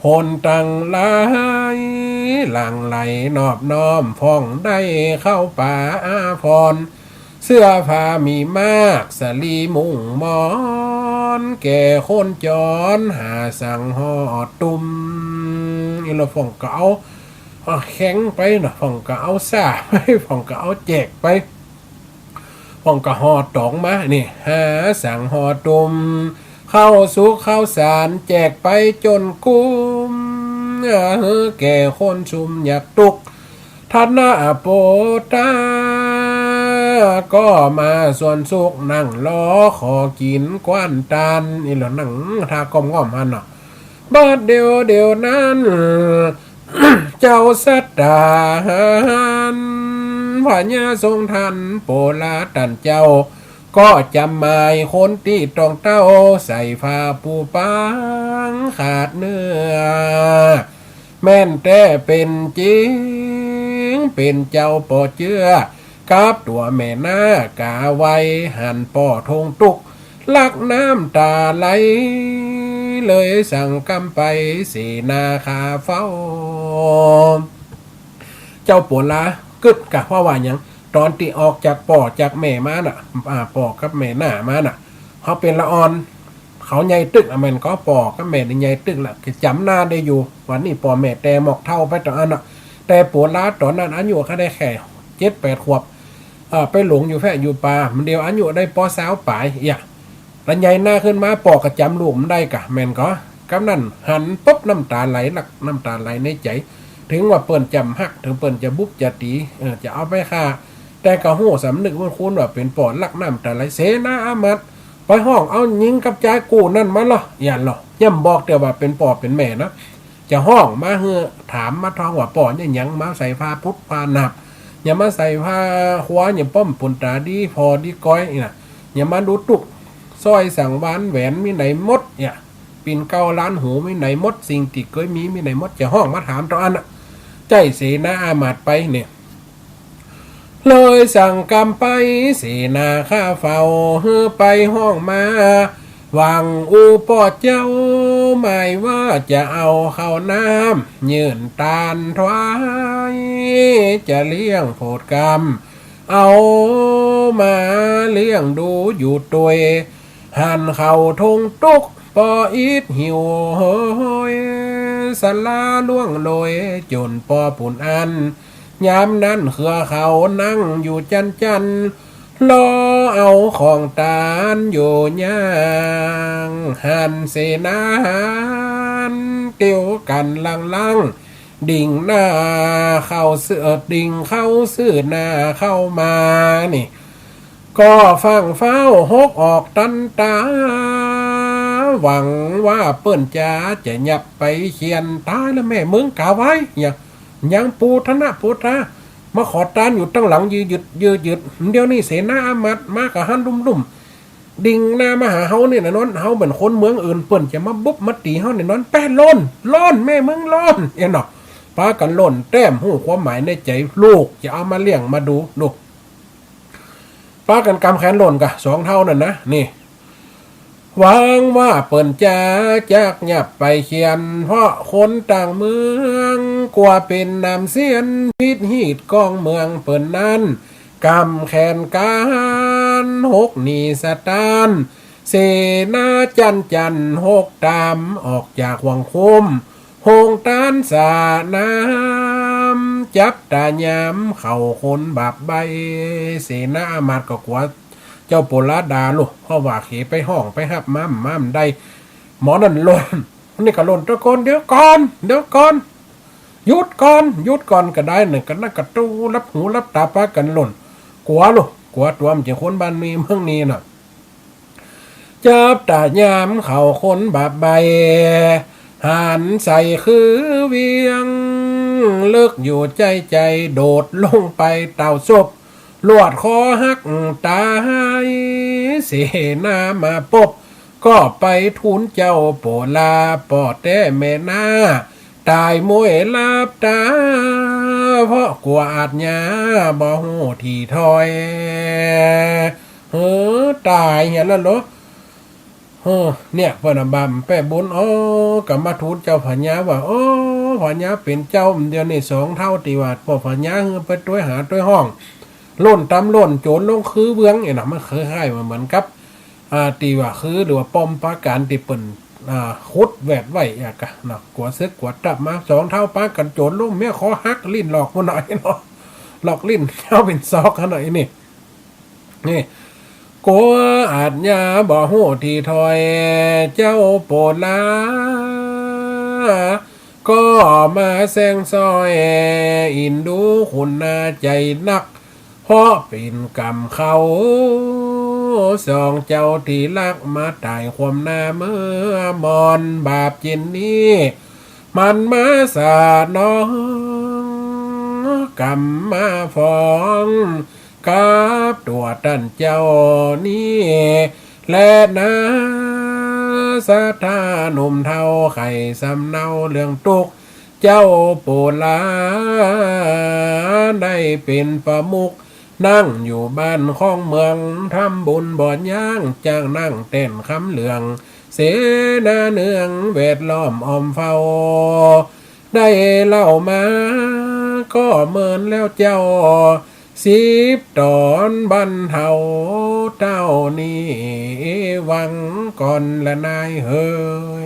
คนตังหลาย หลั่งไหลนอบน้อม ฟ้องได้เข้าป่าอาภรณ์ เสื้อผ้ามีมาก สลีมุงหมอน แก่คนจร หาสังฮอดตุ้ม อีหละ ฟ้องก็เอา เอาแขงไปเนาะ ฟ้องก็เอาซ่าไป ฟ้องก็เอาแจกไป ฟ้องก็ห่อต๋องมา นี่ หาสังฮอดตุ้ม ข้าวสุกข้าวสาร แจกไปจ๋นกุ้ม เออ แก่คนซุมยากตุ๊กข์ ธนะโปตา ก็มาส่วนสุข นั่งรอขอกิ๋นกวนตาน อีหละ นั่งท่าก้อมง่อมหั้นเนาะ บาดเดียวเดียวนั้น เจ้าสัตตาหัน พญาทรงทัน โปลาตันเจ้า ก็จ๋ำหมายคนตี้ต้องเต้า ใส่ผ้าปูปางขาดเนื้อ แม่นแต๊เป๋นจริง เป๋นเจ้าป้อเจื้อ กับตั๋วแม่นาก๋าไว้ หันป้อทงตุ๊กข์ ลักน้ำต๋าไหล เลยสั่งกำไป เสนาข้าเฝ้า เจ้าโปลากึ๊ดกะว่า ว่าหยัง ต๋อนตี้ออกจากป้อจากแม่มาน่ะ อ่า ป้อกับแม่นามาน่ะ เขาเป๋นละอ่อน เขาใหญ่ตึ๊กอะ แม่นก่อ ป้อกับแม่นี่ใหญ่ตึ๊กละ ก็จ๋ำหน้าได้อยู่ วันนี้ป้อแม่แตหมอกเฒ่าไปต๋อนนั้นน่ะ แต่โปลาต๋อนนั้นอายุเขาได้แค่เจ็ดแปดขวบ เอ่อ ไปหลงอยู่แพะอยู่ป่า มันเดียวอายุได้ปอซาวป๋าย เอี้ย ละใหญ่หน้าขึ้นมา ป้อก็จ๋ำลูกมันได้กะ แม่นก่อ กำนั้นหันปุ๊บ น้ำต๋าไหล ลักน้ำต๋าไหลในใจ๋ เถิงว่าเปิ้นจ๋ำฮัก เถิงเปิ้นจะบุบจะตี๋ เออ จะเอาไปฆ่า แต่ก็ฮู้สำนึกบุญคุณว่าเป๋นป้อ ลักน้ำต๋าไหล เสนาอามาตย์ ไปฮ้องเอาญิงกับจายกู้นั้นมาลอ อันลอ ย่ำบอกเตื้อว่าเป๋นป้อเป๋นแม่นะ จะฮ้องมาหื้อถามมาทองว่าป้อเนี่ยหยัง มาใส่ผ้าปุดผ้าหนับ อย่ามาใส่ผ้าครัว อย่าป้อมปุนต๋าดีผ่อดีกอยนี่นะ อย่ามาดูตุ๊ก สร้อยสังวาลแหวนมีไหนหมดเนี่ย ปิ่นเกล้าล้านหูมีไหนหมด สิ่งตี้เกยมีมีไหนหมด จะฮ้องมาถามตองอั้นน่ะ ใจ้เสนาอามาตย์ไปเนี่ย เลยสั่งกำไปเสนาข้าเฝ้า หื้อไปฮ้องมา หวังอู้ป้อเจ้า หมายว่าจะเอาข้าวน้ำ ยื่นตานถวาย จะเลี้ยงโผดกำ เอามาเลี้ยงดูอยู่ตวย หันเข้าทงตุ๊ก ป้ออิดหิวโหย สลาล่วงโรย จ๋นป้อปุนอั้น ยามนั้นเขือเขานั่งอยู่จันจัน รอเอาของตานอยู่ย่าง หันเสนาหารเตียวกั๋นลังลัง ดิ่งหน้าเข้าซื่อ เอ่อ ดิ่งเข้าซื่อหน้าเข้ามานี่ ก็ฟั่งฟ้าวหกออกตันต๋า หวังว่าเปิ้นจาจะหยับไปเคียน ต๋ายแล้วแม่เมืองก๋าไว้ ยัง ยังปูทะนะปูทา มาขอตานอยู่ตังหลัง ยืดยืดยืดยืด เดี๋ยวนี้เสนาอามาตย์มาก้าหั้นลุ่มๆ ดิ่งหน้ามาหาเฮาเนี่ยนะนอน เฮาเป๋นคนเมืองอื่น เปิ้นจะมาบุบมาตี๋เฮาเนี่ยนอน แป๊ะล่น ล่น แม่เมืองล่น เอ็นเนาะ ปากั๋นล่นแต้ม ฮู้ความหมายในใจ๋ ลูกจะเอามาเลี้ยงมาดู ดู ปากั๋นกำแขนล่นก้า สองเฒ่านั่นนะ นี่ หวังว่าเปิ้นจาจักหยับไปเคียน เพราะคนต่างเมือง กั๋วเป๋นหนามเสี้ยน ผิดฮีตกองเมืองเปิ้นนั้น กำแขนกั๋นหกหนีสะตาน เสนาจันจันหกต๋าม ออกจากห้วงคุ้ม โฮงตานสระน้ำ จับต๋ายามเข้าคนบาปใบ้ เสนาอามาตย์ก็กั๋วเจ้าโปลาด่าลูก เพราะว่าเขไปฮ้องไปฮับมา มาบ่ได้ หมอนั่นล่น นี่ก็ล่นตะโกน เดี๋ยวก่อน เดี๋ยวก่อน หยุดก่อน หยุดก่อนก็ได้ นั่นก็ นั่นก็ตู้ลับหูลับต๋าปากั๋นล่น กั๋วลูก กั๋วตั๋วมันจะคนบ้านนี้เมืองนี้น่ะ จับต๋ายามเข้าคนบาปใบ้ หันใส่คือเวียง เลิกอยู่ใจ้ใจ๋ โดดลงไปเต้าศพ ลวดคอหักต๋าย เสนามาปบ ก็ไปทูลเจ้าโปลา ป้อแต๊แม่น้า ต๋ายม้วยลับต๋า เพราะกั๋วอาชญาบ่ฮู้ตี้ถ้อย เออ ต๋ายเหียแล้วเหรอ เออ เนี่ย เปิ้นน่ะบาปแป๊ะบุญ อ๋อ ก็มาทูลเจ้าพญาว่า อ๋อ พญาเป๋นเจ้า เดี๋ยวนี้สองเฒ่าตี้ว่าป้อพญาหื้อไปตวยหาตวยฮ้อง ล่นต๋ามล่นโจ๋รลงคือเวียงเนี่ยนะ มันคล้ายๆ ว่าเหมือนกับ อ่า ตี้ว่าคือ หรือว่าป้อมปราก๋านตี้เปิ้น อ่า ขุดแวดไว้อะกะเนาะ กั๋วศึกกั๋วตับมา สองเฒ่าปากั๋นโจ๋รลง เมียคอหัก ลิ้นหลอกหั้นหน่อยเนาะ หลอกลิ้น เจ้าเป๋นศอกหั้นหน่อยนี่ นี่ กั๋วอาชญาบ่ฮู้ตี้ถ้อย เจ้าโปลา ก็มาแซงซ้อย อินดูขุนนาใจ๋นัก เพราะเป๋นกรรมเขา สองเจ้าตี้รัก มาต๋ายความหน้าเมื่อมอน บาปเจ้นนี้ มันมาสนอง กรรมมาฟ้อง กับตั๋วต้านเจ้านี้ และนา ศรัทธาหนุ่มเฒ่า ใค่สำเนาเรื่องตุ๊กข์ เจ้าโปลา ได้เป๋นประมุข นั่งอยู่บ้านของเมือง ทำบุญบ่ยั้ง จ้างนั่งแต้นคำเหลือง เสนาเนืองแวดล้อมอ้อมเฝ้า ได้เล่ามาก็เมินแล้วเจ้า สิบต๋อนบรรเทาเต้านี้ หวังก่อนละนายเห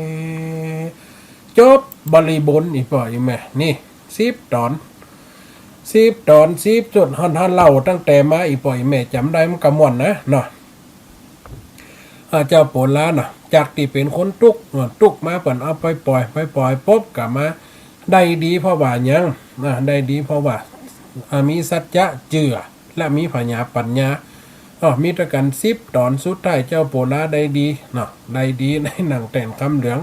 ย จบบริบูรณ์อีป้ออีแม่ นี่ สิบต๋อน สิบต๋อน สิบจุด หั้น หั้นเล่าตั้งแต่มา อีป้ออีแม่จ๋ำได้มันก็ม่วนนะเนาะ อ่า เจ้าโปลาน่ะ จากตี้เป๋นคนตุ๊กข์ อ่า ตุ๊กข์มาเปิ้นเอาไปป่อย ไปป่อยปบก็มาได้ดีเพราะว่าหยัง อ่า ได้ดีเพราะว่า อ่า มีสัจจะเจื้อ และมีผญาปัญญา อ้อ มีตวยกั๋นสิบต๋อน สุดท้ายเจ้าโปลาได้ดีเนาะ ได้ดี ได้นั่งแต้นคำเหลือง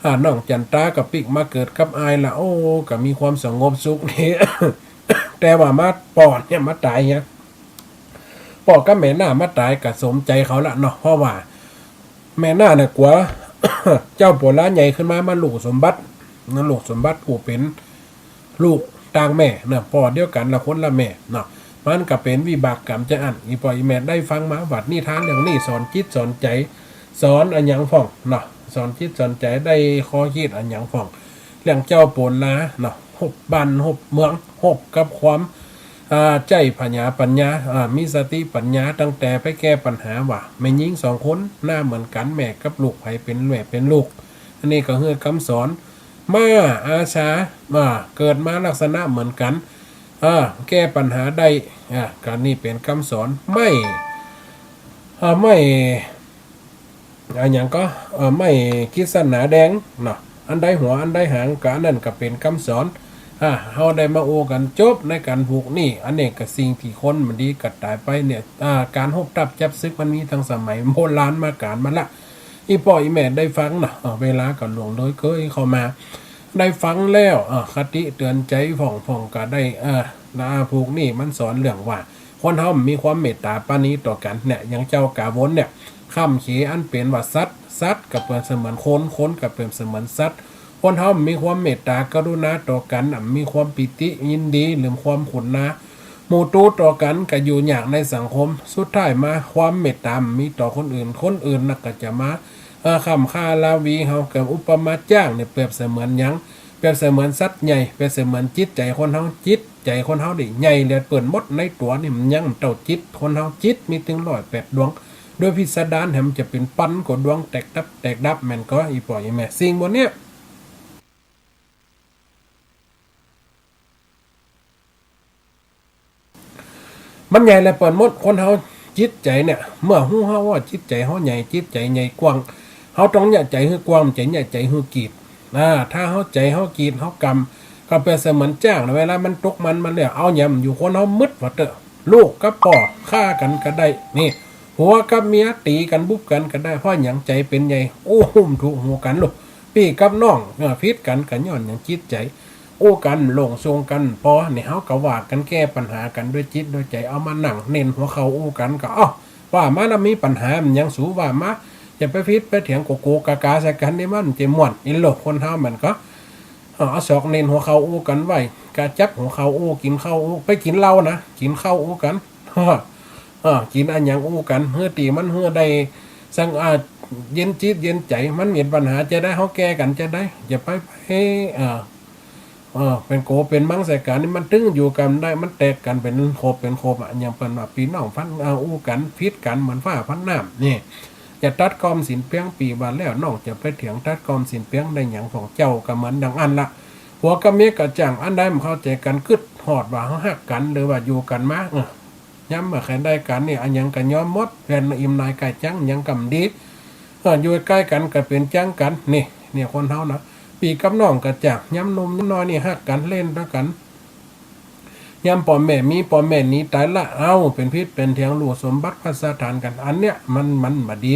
อ่า น้องจั๋นตาก็ปิ๊กมาเกิดกับอ้ายละ โอ้ ก็มีความสงบสุขดี แต่ว่ามาป้อเนี่ยมาต๋ายเนี่ย ป้อกับแม่หน้ามาต๋ายก็สมใจ๋เขาละเนาะ เพราะว่าแม่หน้าเนี่ยกั๋ว เจ้าโปลาใหญ่ขึ้นมา มาลูกสมบัติ นะ ลูกสมบัติผู้เป๋น ลูกต่างแม่เนาะ ป้อเดียวกั๋นละคนละแม่เนาะ มันก็เป๋นวิบากกรรมจาอั้น อี่ป้ออี่แม่ได้ฟังมา บัดนิทานเรื่องนี้สอนจิตสอนใจ๋ สอนอะหยังพ่องเนาะ สอนจิตสอนใจ๋ ได้ข้อคิดอะหยังพ่อง เรื่องเจ้าโปลาเนาะ ฮุบบ้านฮุบเมือง ฮุบกับความ อ่า ใจ๊ผญาปัญญา อ่า มีสติปัญญา ตั้งแต่ไปแก้ปัญหาว่า แม่ญิงสองคน หน้าเหมือนกั๋น แม่กับลูก ใผเป๋นแม่เป๋นลูก อันนี้ก็คือกำสอน ม้าอาสา อ่า เกิดมาลักษณะเหมือนกั๋น อ่า แก้ปัญหาได้ อ่า ก็นี่เป๋นกำสอน ไม้ อ่า ไม้ อะหยังก็ เอ่อ ไม้กฤษณาแดงเนาะ อันใดหัวอันใดหาง ก็อันนั้นก็เป๋นกำสอน อ่า เฮาได้มาอู้กั๋นจบในก๋านผูกนี่ อันนี้ก็สิ่งตี้คนบ่ดีก็ต๋ายไปเนี่ย อ่า ก๋านฮบตับจับศึกมันมีตั้งสมัยโบราณมาก๋านมาละ อี่ป้ออี่แม่ได้ฟังเนาะ เอ่อ เวลาก็ล่วงเลยเกยเข้ามา ได้ฟังแล้ว เอ่อ คติเตื๋อนใจ๋พ่อง พ่องก็ได้ เอ่อ นะ ผูกนี่มันสอนเรื่องว่า คนเฮามีความเมตต๋าปราณีต่อกั๋นเนี่ย อย่างเจ้ากาวนเนี่ย ข้ามเขอันเป๋นว่าสัตว์ สัตว์ก็เปรียบเสมือนคน คนก็เปรียบเสมือนสัตว์ คนเฮามีความเมตต๋ากรุณาต่อกั๋น มีความปีติยินดี หรือความขุนนา หมู่ตู๋ต่อกั๋น ก็อยู่ยากในสังคม สุดท้ายมาความเมตต๋ามีต่อคนอื่น คนอื่นน่ะก็จะมา เอ่อ ค้ำค่าราวีเฮา ก็อุปมาจ๊างเนี่ยเปรียบเสมือนหยัง เปรียบเสมือนสัตว์ใหญ่ เปรียบเสมือนจิตใจ๋คนเฮา จิตใจ๋คนเฮานี่ใหญ่เหลือเปิ้นหมด ในตั๋วนี่มันยังบ่เต้าจิตคนเฮา จิตมีตึงร้อยแปดดวง โดยพิสดารแหมจะเป๋นปันกว่าดวง แตกดับ แตกดับ แม่นก่อ อี่ป้ออี่แม่ สิ่งบ่าเนี้ย มันใหญ่เหลือเปิ้นหมด คนเฮาจิตใจ๋เนี่ย เมื่อฮู้เฮาว่าจิตใจ๋เฮาใหญ่ จิตใจ๋ใหญ่กว้าง เฮาต้องเยียะใจ๋หื้อกว้าง บ่ใจ้เยียะใจ๋หื้อกีด อ่า ถ้าเฮาใจ๋เฮากรีดเฮากำ ก็เปรียบเสมือนจ๊างนะ เวลามันตกมัน มันเนี่ย เอาหยังบ่อยู่ คนเฮามืดว่าเต๊อะ ลูกกับป้อฆ่ากั๋นก็ได้ นี่ ผัวกับเมียตี๋กั๋นบุบกั๋นก็ได้ เพราะหยัง ใจ๋เป๋นใหญ่ อู้ฮู้บ่ถูกฮู้กั๋นลูก ปี้กับน้อง เออ ผิดกั๋นก็ย้อนหยัง จิตใจ๋ อู้กั๋นบ่โล่งโซ่งกั๋น ปอนี่เฮาก็ว่ากั๋นแก้ปัญหากั๋นด้วยจิตด้วยใจ๋ เอามานั่งเน่นหัวเข่าอู้กั๋นก็ เอ้า ว่ามาแล้วมีปัญหามันหยัง สูว่ามา อย่าไปผิดไปเถียงโกโกกากาใส่กั๋น นี่มันจะม่วน อีโลกคนเฮามันก็ เออ เอาศอกเน่นหัวเข่าอู้กั๋นไว้ กะจับหัวเข่าอู้ กิ๋นข้าวอู้ ไปกิ๋นเหล้านะ กิ๋นข้าวอู้กั๋น เออ กิ๋นอะหยังอู้กั๋น หื้อตี้มันหื้อได้สัง อ่า เย็นจิตเย็นใจ๋ มันมีปัญหาจะได้ เฮาแก้กั๋นจะได้ อย่าไป ไป เออ เออ เป๋นโกเป๋นมังใส่กั๋นนี่ มันตึงอยู่กั๋นบ่ได้ มันแตกกั๋นเป๋นโขบเป๋นโขบอะ อย่างเปิ้นว่าปี้น้องฟัน เอ่อ อู้กั๋น ผิดกั๋นเหมือนฟ้าฟันน้ำ นี่ จะตัดกอมศีลเปียง ปี้ว่าแล้ว น้องจะไปเถียงตัดกอมศีลเปียงได้หยัง ของเจ้าก็เหมือนดังอั้นละ ผัวกับเมียก็จ้าง อันใดบ่เข้าใจ๋กั๋น กึ๊ดฮอดว่าเฮาฮักกั๋น หรือว่าอยู่กั๋นมา เออ ยามเมื่อใค่ได้กั๋นนี่ อะหยังก็ยอมหมด แผ่นอิ่มนายกายจัง หยังก็บ่ดี เออ อยู่ใก้กั๋นก็เป๋นจังกั๋น นี่ เนี่ยคนเฮานะ ปี้กับน้องก็จ้าง ยามหนุ่มยามน้อยนี่ฮักกั๋น เล่นตวยกั๋น ยามป้อแม่มี ป้อแม่หนีต๋ายละ เอ้า เป๋นผิดเป๋นเถียง ลู่สมบัติภัสสถานกั๋น อันเนี้ยมัน มันบ่ดี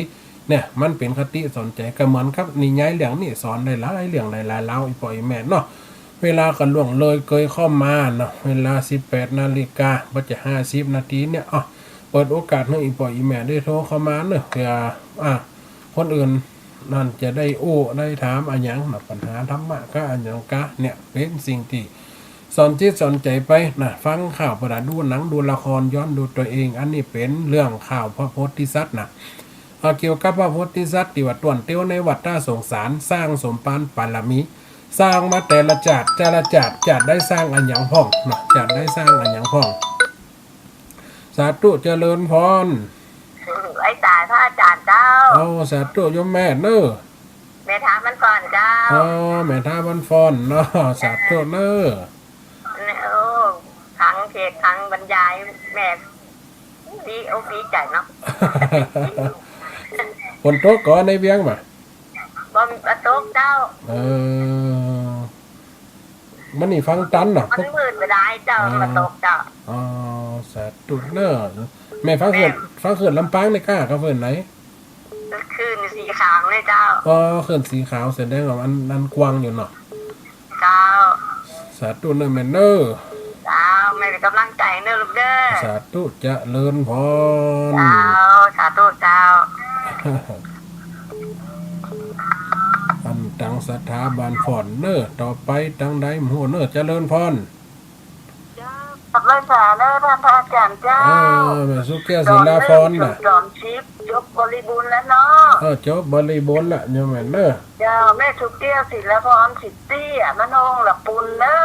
เนี่ย มันเป๋นคติสอนใจ๋ ก็เหมือนกับนิยายเรื่องนี้ สอนได้หลายเรื่องหลายๆ ราว อี่ป้ออี่แม่เนาะ เวลาก็ล่วงเลยเกยเข้ามาเนาะ เวลาสิบแปดนาฬิกา บ่จะห้าสิบนาทีเนี่ย อ้อ เปิดโอกาสหื้ออี่ป้ออี่แม่ได้โทรเข้ามาเนาะ เผื่อ อ่า คนอื่นนั่นจะได้อู้ได้ถามอะหยังเนาะ ปัญหาธรรมะกาอะหยังกา เนี่ย เป๋นสิ่งตี้สอนจิตสอนใจ๋ไปนะ ฟังข่าวประดับ ดูหนังดูละคร ย้อนดูตั๋วเอง อันนี้เป๋นเรื่องข่าวพระโพธิสัตว์นะ อ่า เกี่ยวกับพระโพธิสัตว์ตี้ว่าต้วนเตียวในวัฏฏะสงสาร สร้างสมปานปารมี สร้างมาแต่ละจาติ แต่ละจาติ จาติใดสร้างอะหยังพ่องเนาะ จาติใดสร้างอะหยังพ่อง สาธุเจริญพร ไหว้สาพระอาจ๋ารย์เจ้า เอา สาธุโยมแม่เน้อ แม่ท้าววันฟ้อนเจ้า อ๋อ แม่ท้าววันฟ้อนเนาะ สาธุเน้อ โอ้ ฟังเทศน์ฟังบรรยาย แม่ดีอกดีใจ๋เนาะ ฝนตกก่อในเวียงบ่ะ บ่ บ่ตกเจ้า เออ มื้อนี้ฟังตันเนาะ มันมืดบ่ได้เจ้า อ่า บ่ตกเจ้า อ๋อ สาธุเน้อ แม่ฟังเทศน์ แม่ ก็เขื่อนลำปางนี่ก้า ก็เขื่อนไหน เขื่อนสีขาวเลยเจ้า อ๋อ เขื่อนสีขาว แสดงว่ามัน มันกว้างอยู่เนาะ เจ้า สาธุเน่อแม่เน่อ เจ้า แม่เป๋นก๋ำลังใจ๋เน่อลูกเน่อ สาธุ เจริญพร เจ้า สาธุเจ้า อั้นตังศรัทธาบ้านฟ้อนเน่อ ต่อไปตังใดบ่ฮู้เน่อ เจริญพร เจ้า ขอบไหว้สาเน่อต้านพระอาจ๋ารย์เจ้า เออ แม่สุแก้วศิลาพรน่ะ จบสิบ จบบริบูรณ์แล้วเนาะ เออ จบบริบูรณ์ละ โยมแม่เน่อ เจ้า แม่สุแก้วศิลาพร สิบตี้อะ มันห้องละปูนเน่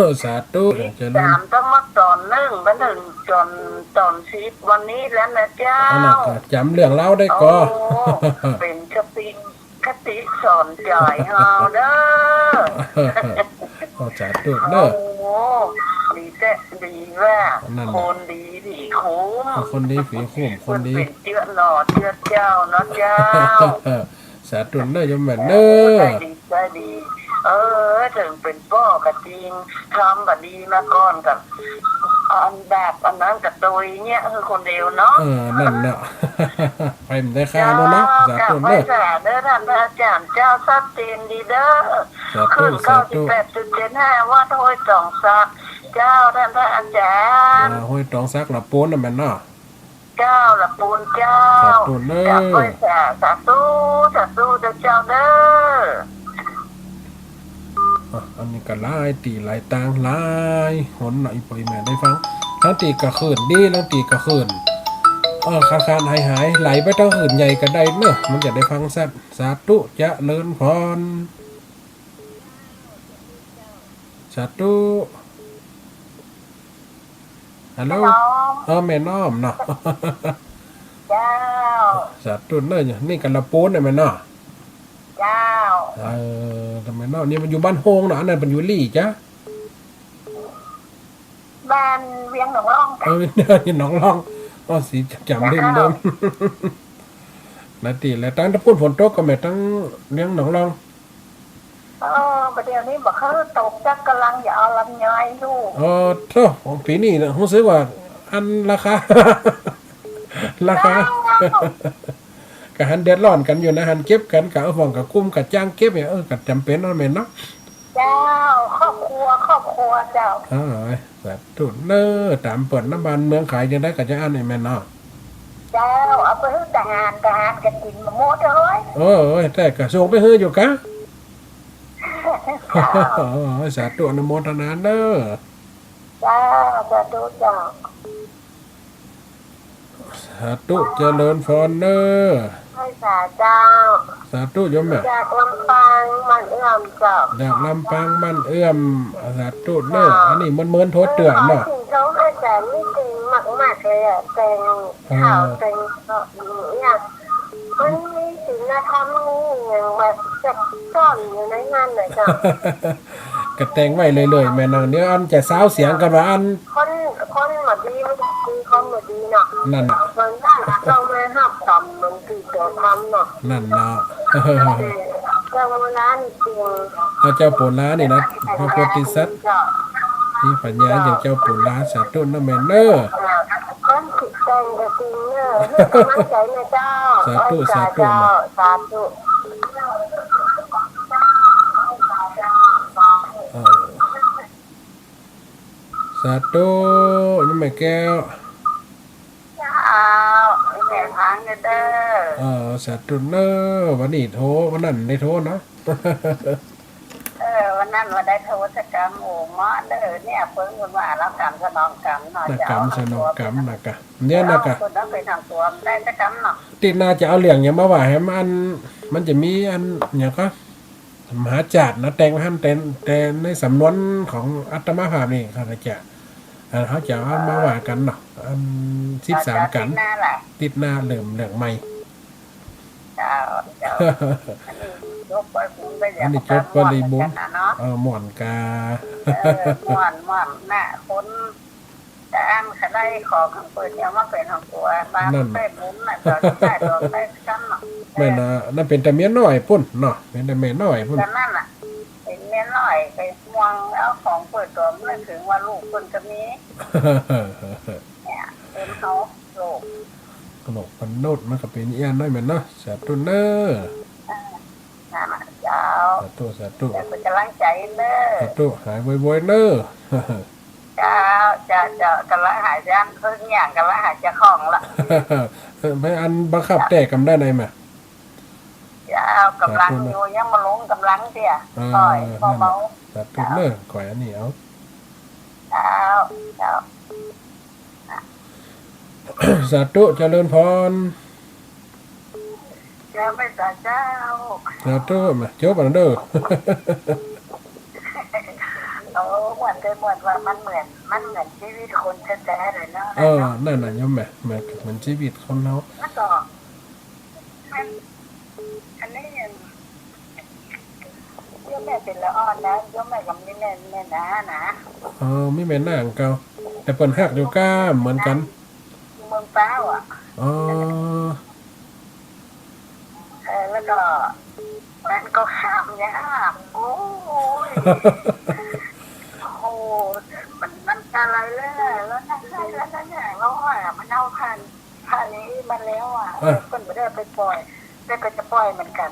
อ สาธุ เจริญ สามต้องมาต๋อนนึ่ง มาเถิงต๋อน ต๋อนสิบวันนี้แล้วนะเจ้า อันนั้นก็จ๋ำเรื่องราวได้ก่อ โอ้ เป๋นคติ คติสอนใจ๋เฮาเน่อ โอ้ สาธุเน่อ โอ้ ดีแต๊ ดีว่า นั่นน่ะ คนดีผีคุ้ม คนดีผีคุ้ม คนดี เปิ้นเป๋นเจื้อหน่อเจื้อเจ้าเนาะเจ้า สาธุเน่อโยมแม่เน่อ โอ้ ใจ๋ดี ใจ๋ดี เออ เถิงเป๋นป้อก็จริง ทำบ่ดีมาก่อนก็ อันบาปอันนั้นก็โตยเยียะหื้อคนเดียวเนาะ เออ นั่นเนาะ ไปบ่ได้ค่าแล้วเนาะ เจ้า สาธุเน่อ กราบไหว้สาเน่อต้านพระอาจ๋ารย์เจ้า ชัดเจนดีเน่อ สาธุ ขึ้น สาธุ เก้าสิบแปดจุดเจ็ดห้า วัดห้วยตองสัก เจ้า ต้านพระอาจ๋ารย์ อ่า ห้วยตองสักละปูนน่ะแม่นเนาะ เจ้า ละปูนเจ้า สาธุเน่อ กราบไหว้สา สาธุ สาธุเจ้า เจ้าเน่อ อ่ะ อันนี้ก็หลายตี้หลายตางหลายหนเนาะ อี่ป้ออี่แม่ได้ฟัง ลางตี้ก็คลื่นดี ลางตี้ก็คลื่น เออ ขาดๆ หายๆ ไหลไปตางคลื่นใหญ่ก็ได้เน่อ มันจะได้ฟังชัด สาธุ เจริญพร สาธุ ฮัลโหล ฮัลโหล เออ แม่น้อมเนาะ เจ้า สาธุเน่อ นี่ก็ละปูนเน่อแม่เนาะ เจ้า เออ แม่น้อม นี่มันอยู่บ้านโฮงเนาะ อันนั้นเปิ้นอยู่ลี่จ๊ะ บ้านเวียงหนองล่อง เออ เวียงหนองล่อง อ๋อ สีจ๋ำลืม เจ้า ลืม หลายตี้ แล้วตางตะปู๊นฝนตกก่อแม่ ตางเวียงหนองล่อง เออ บ่าเดี่ยวนี้บ่เคือยตกจัก ก่ำลังจะเอาลำไยอยู่ เออ โธ่ ของปี๋นี้น่ะ ฮู้สึกว่า อันราคา ราคา เจ้า ก็หันเดือดร้อนกั๋นอยู่นะ หันเก็บกั๋น ก็เอาพ่องก็กุ้มก็จ้างเก็บเนี่ย เออ ก็จ๋ำเป๋นเนาะแม่เนาะ เจ้า ครอบครัว ครอบครัวเจ้า เออ สาธุเน่อ ต๋ามเปิ้นเนาะ บ้านเมืองขายจังใดก็จะอั้นนี่แม่เนาะ เจ้า เอาไปหื้อทหาร ทหารก็กิ๋นบ่หมดเฮ้ย เออ เออ แต่ก็ส่งไปหื้ออยู่กะ เจ้า เออ สาธุ อนุโมทนาเน่อ เจ้า สาธุเจ้า สาธุ เจริญพรเน่อ ไหว้สาเจ้า สาธุโยมแม่ จากลำปางบ้านเอื้อมเจ้า จากลำปางบ้านเอื้อม สาธุเน่อ เจ้า อันนี้เมินๆ โทษเตื๋อนเนาะ เออ ขอถิงชมอาจ๋ารย์นี่เจ๋งมากๆ เลยอะ แต่ง เออ ข่าวแต่งก็อย่าง มันมีศีลธรรม มีอย่างแบบซับซ้อนอยู่ในนั้นน่ะเจ้า ก็แต่งไว้เรื่อยๆ แม่นาง เดี๋ยวอันจะซาวเสียงกั๋นว่าอัน คน คนบ่ดีมันก็คือคนบ่ดีเนาะ นั่นน่ะ คนบ้านก็ต้องมาฮับกรรมมันคือตัวทำเนาะ นั่นเนาะ แต่เจ้าโบราณจริง เอาเจ้าโบราณนี่นะ พระโพธิสัตว์ มีปัญญาอย่างเจ้าโบราณ สาธุเน่อแม่เน่อ คนสิแต่งก็จริงเน่อ ให้กำลังใจ๋นะเจ้า สาธุ ไหว้สา สาธุ เจ้า สาธุ เออ สาธุ โยมแม่แก้ว เจ้า แม่ฟังเน่อเด้อ เออ สาธุเน่อ วันนี้โทร วันนั้นได้โทรเนาะ เออ วันนั้นว่าได้โทรสักกำ โอ้ เหมาะเน่อ เนี่ย เปิ้นว่าลาวกำสนองกำเนาะ นะ เจ้า กำสนองกำนะกะ เนี่ยนะกะ เปิ้นเอาไปทางตัวได้สักกำเนาะ ตี้หน้าจะเอาเรื่องหยังมาว่าแหม อัน มันจะมีอันหยังก็ มหาจาตุนะ แต่งไว้หั้น แต่ แต่ในสำนวนของอาตมาภาพนี่ ข้าพเจ้า เอ่อ เฮาจะเอามาว่ากั๋นเนาะ อัน สิบสามกั๋น ติดหน้าล่ะ ติดหน้าเริ่มเรื่องใหม่ เจ้า เจ้า อันนี้จบบริบูรณ์ไปแล้ว อันนี้จบบริบูรณ์ ก็ม่วนเหมือนกั๋นนะเนาะ เออ ม่วนกา เออ ม่วน ม่วนนะ คน แต่อันก็ได้ของของเปิ้นเนี่ยมาเป๋นของกั๋ว มา นั่น เป๋นบุญน่ะ ต๋อนได้ต๋อนได้ซ้ำเนาะ แม่นนะ นั่นเป๋นแต่เมียน้อยปุ้นเนาะ เป๋นแต่เมียน้อยปุ้น ก็นั่นน่ะ เป๋นเมียน้อยไปห่วงเอาของเปิ้น ต๋อนนึกเถิงว่าลูกเปิ้นก็มี เนี่ย เปิ้นเฮาลูก กนกปะนุชมันก็เป๋นอี้อั้นน้อยแม่นเนาะ สาธุเน่อ อ่า นั่นน่ะเจ้า สาธุ สาธุ เป๋นก๋ำลังใจ๋เน่อ สาธุ หายไวๆเน่อ เจ้า เจ้า เจ้า ก๋ำลังหาย เปิ้นเปิ้นย่างก๋ำลังหายเจ้าของละ เออ ไปอันบังคับแต๊กำได้ไหนมา เจ้า ก๋ำลังอยู่ ยังบ่ลงก๋ำลังเตื้อ เออ ค่อย นั่นน่ะ เบาๆ สาธุเน่อ ค่อยอันนี้เอา เจ้า เจ้า สาธุ เจริญพร เจ้า แม่สาเจ้า สาธุ มา จบอันเน่อ โอ้ เหมือนกัน เหมือนว่ามันเหมือน มันเหมือนชีวิตคนแต๊ๆ เลยเนาะ เออ นั่นน่ะ โยมแม่ เหมือน เหมือนชีวิตคนเฮา มันก็ มัน อันนี้ โยมแม่เป๋นละอ่อนนะ โยมแม่ก็มีแม่ แม่น้านะ เออ มีแม่น้าของเก่า แต่เปิ้นฮักอยู่ก้าเหมือนกั๋น อยู่เมืองป๊าวอะ อ๋อ เออ แล้วก็ มันก็ข้ามยาก โอ้ย โอ้โห มัน มันอะไรเลย แล้วนั่น แล้วนั่นเนี่ย แล้วว่ามันเอาผ่าน ผ่านอย่างนี้มาแล้วอะ เออ เปิ้นบ่ได้ไปปล่อย แต่ก็จะปล่อยเหมือนกั๋น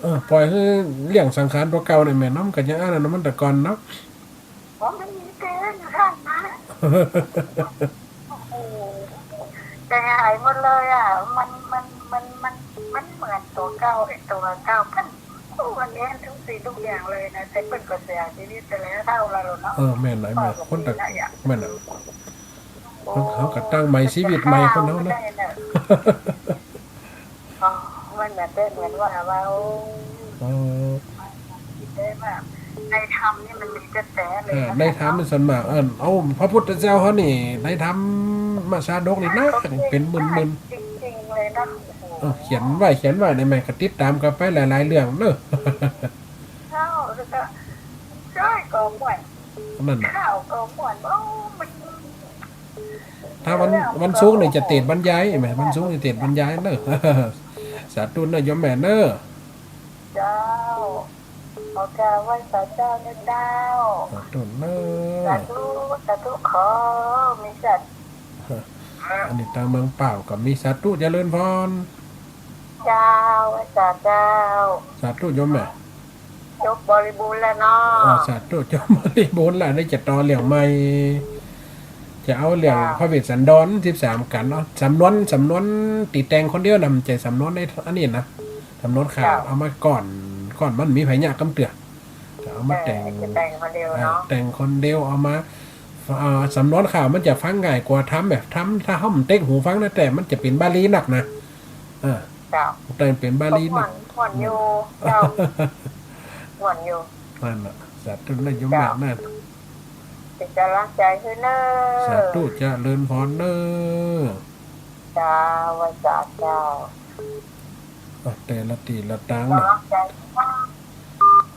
เออ ปล่อยหื้อเลี้ยงสังขารตั๋วเก่านี่แม่นเนาะ มันก็จะอันนั้นมันแต่ก่อนเนาะ อ๋อ มันมีแต่ข้างนะ โอ้โห ใจหายหมดเลยอะ มัน มัน มัน มัน มันเหมือนตั๋วเก่า ไอ้ตั๋วเก่า มัน โอ้ มันแม่นทุกสิ่งทุกอย่างเลยนะ แต่เปิ้นก็เสียชีวิตไปแล้ว เฒ่าแล้วเนาะ เออ แม่นหลาย แม่น คนแต่ แม่นน่ะ เฮาก็ตั้งใหม่ ชีวิตใหม่คนเฮานะ อ๋อ มันเหมือนเป็นเหมือนว่า ว่า โอ้ เออ คิดได้ว่าในธรรมนี่มันมีแต๊ๆ เลย เออ นะ ในธรรมนี่ส่วนมาก เออ เอาพระพุทธเจ้าเฮานี่ ในธรรมชาดกนี่นะ เป๋นหมื่นๆ จริงๆ เลยนะ โอ้โห เออ เขียนไว้ เขียนไว้ในแม่ก็ติดต๋ามกั๋นไปหลายๆ เรื่องเนาะ เจ้า แล้วก็ ใช่ ก็ม่วน นั่นน่ะ ข่าวก็ม่วน โอ้ มัน ถ้าวัน วันศุกร์นี่จะเตสน์บรรยายแม่ วันศุกร์นี่เตสน์บรรยายเน่อ สาธุเน่อโยมแม่เน่อ เจ้า ขอกราบไหว้สาเจ้าเน่อเจ้า สาธุเน่อ สาธุ สาธุ ขอมีสัตว์ อันนี้ตางเมืองป๊าวก็มี สาธุ เจริญพร เจ้า ไหว้สาเจ้า สาธุโยมแม่ จบบริบูรณ์แล้วเนาะ อ๋อ สาธุ จบบริบูรณ์แล้ว ได้จะต่อเรื่องใหม่ จะเอาเรื่อง เจ้า พระเวสสันดรสิบสามกั๋นเนาะ สำนวน สำนวนตี้แต่งคนเดียวนะ มันจะสำนวนในอันนี้นะ สำนวนข่าว เจ้า เอามาก่อน ก่อนมันมีไผเยียะกำเตื้อ จะเอามาแต่ง เออ จะแต่งคนเดียวเนาะ อ่า แต่งคนเดียว เอามา อ่า สำนวนข่าวมันจะฟังง่ายกว่าธรรมแบบธรรม ถ้าเฮาบ่เต็กหูฟังนะ แต่มันจะเป๋นบาลีนักนะ เออ เจ้า แต่เป๋นบาลีนะ ม่วน ม่วนอยู่ เจ้า ม่วนอยู่ นั่นน่ะ สาธุเน่อโยมแม่เน่อ เป๋นก๋ำลังใจ๋หื้อเน่อ สาธุ เจริญพรเน่อ เจ้า ไหว้สาเจ้า อ่ะ แต่ละตี้ละตางเนาะ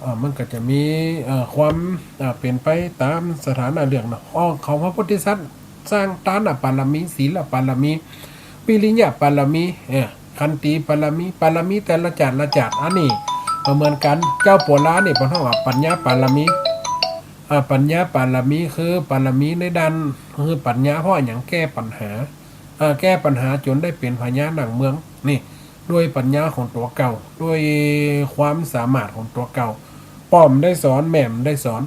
อ่า มันก็จะมี เอ่อ ความ อ่า เป๋นไปต๋ามสถานะเรื่องเนาะ อ้อ ของพระโพธิสัตว์ สร้างตานปารมี ศีลปารมี วิริยปารมี เอ่อ ขันติปารมี ปารมีแต่ละจาติละจาติ อันนี้ก็เหมือนกั๋น เจ้าปัวลานี่เปิ้นฮ้องว่าปัญญาปารมี อ่า ปัญญาปารมีคือปารมีในด้าน คือปัญญา เพราะอะหยัง แก้ปัญหา อ่า แก้ปัญหาจ๋นได้เป๋นพญานาคเมือง นี่ ด้วยปัญญาของตั๋วเก่า ด้วยความสามารถของตั๋วเก่า ป้อบ่ได้สอน แม่บ่ได้สอน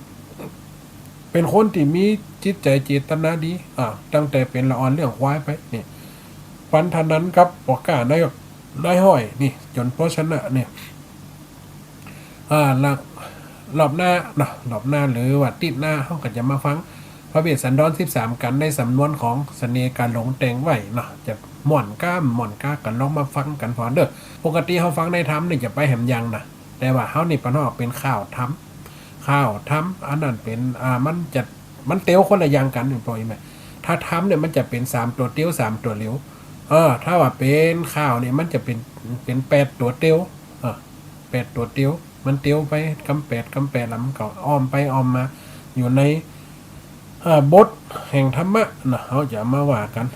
เป๋นคนตี้มีจิตใจ๋เจตนาดี อ่า ตั้งแต่เป๋นละอ่อนเลี้ยงควายไป นี่ ปั๋นถนนกับป้อก้านาย นายฮ้อย นี่ จ๋นป้อชนะ นี่ อ่า ละ รอบหน้าเนาะ รอบหน้าหรือว่าติ๊ดหน้า เฮาก็จะมาฟังพระเวสสันดรสิบสามกั๋นในสำนวนของเสน่ห์ก๋าหลงแต่งไว้เนาะ จะม่วนก้าบ่ม่วนก้า ก็ลองมาฟังกั๋นผ่อนเน่อ ปกติเฮาฟังในธรรมนี่จะไปแหมยังนะ แต่ว่าเฮานี่เปิ้นฮ้องเป๋นข่าวธรรม ข่าวธรรม อันนั้นเป๋น อ่า มันจะ มันเตียวคนละอย่างกั๋น นี่ป้ออีแม่ ถ้าธรรมเนี่ยมันจะเป๋นสามตั๋วเตียว สามตั๋วเหลียว เออ ถ้าว่าเป๋นข่าวเนี่ยมันจะเป๋น เป๋นแปดตั๋วเตียว เออ แปดตั๋วเตียว มันเตียวไปกำแปดกำแปด แล้วมันก็อ้อมไปอ้อมมา อยู่ใน อ่า บทแห่งธรรมะเนาะ เฮาจะเอามาว่ากั๋น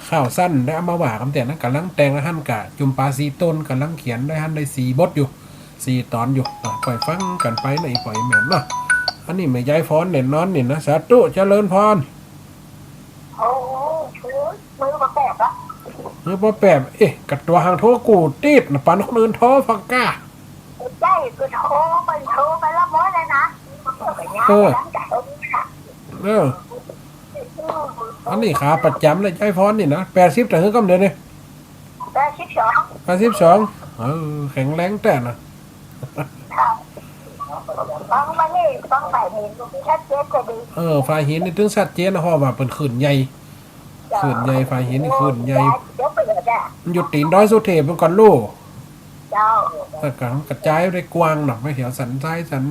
ข่าวสั้นได้เอามาว่ากั๋น แต่นั้นก๋ำลังแต่งหั้นกะ จุมปาสีต้น ก๋ำลังเขียนได้หั้น ได้สี่บทอยู่ สี่ต๋อนอยู่ อ่ะ ค่อยฟังกั๋นไปนะ อีป้ออีแม่เนาะ อันนี้แม่ยายพรแน่นอนนี่นะ สาธุ เจริญพร โอ้โห มือมาแตกละ คือป้อแป๋ม เอ๊ะ กะตั๋วหางโทรกูติดนะ ปันคนอื่นโทรฟังก้า ใจ้ กูโทรไป โทรไปแล้วหมดเลยนะ เออ เออ อันนี้ขาประจ๋ำเลย ยายพรนี่นะ แปดสิบเต้าหื้อก้ำเดียวนี่ แปดสิบสอง แปดสิบสอง เออ แข็งแรงแต๊นะ ฟังมานี่ ฟังฝ่ายหินชัดเจนกว่าดี เออ ฝ่ายหินนี่ตึงชัดเจนนะ เพราะว่าเปิ้นคลื่นใหญ่ เจ้า คลื่นใหญ่ ฝ่ายหินนี่คลื่นใหญ่ เดี๋ยวไปเดี๋ยวจ้ะ มันอยู่ตี๋นดอยสุเทพฯ มันก่อนลูก เจ้า แต่ก็กระจายได้กว้างหน่อย ไปแถวสันทราย สัน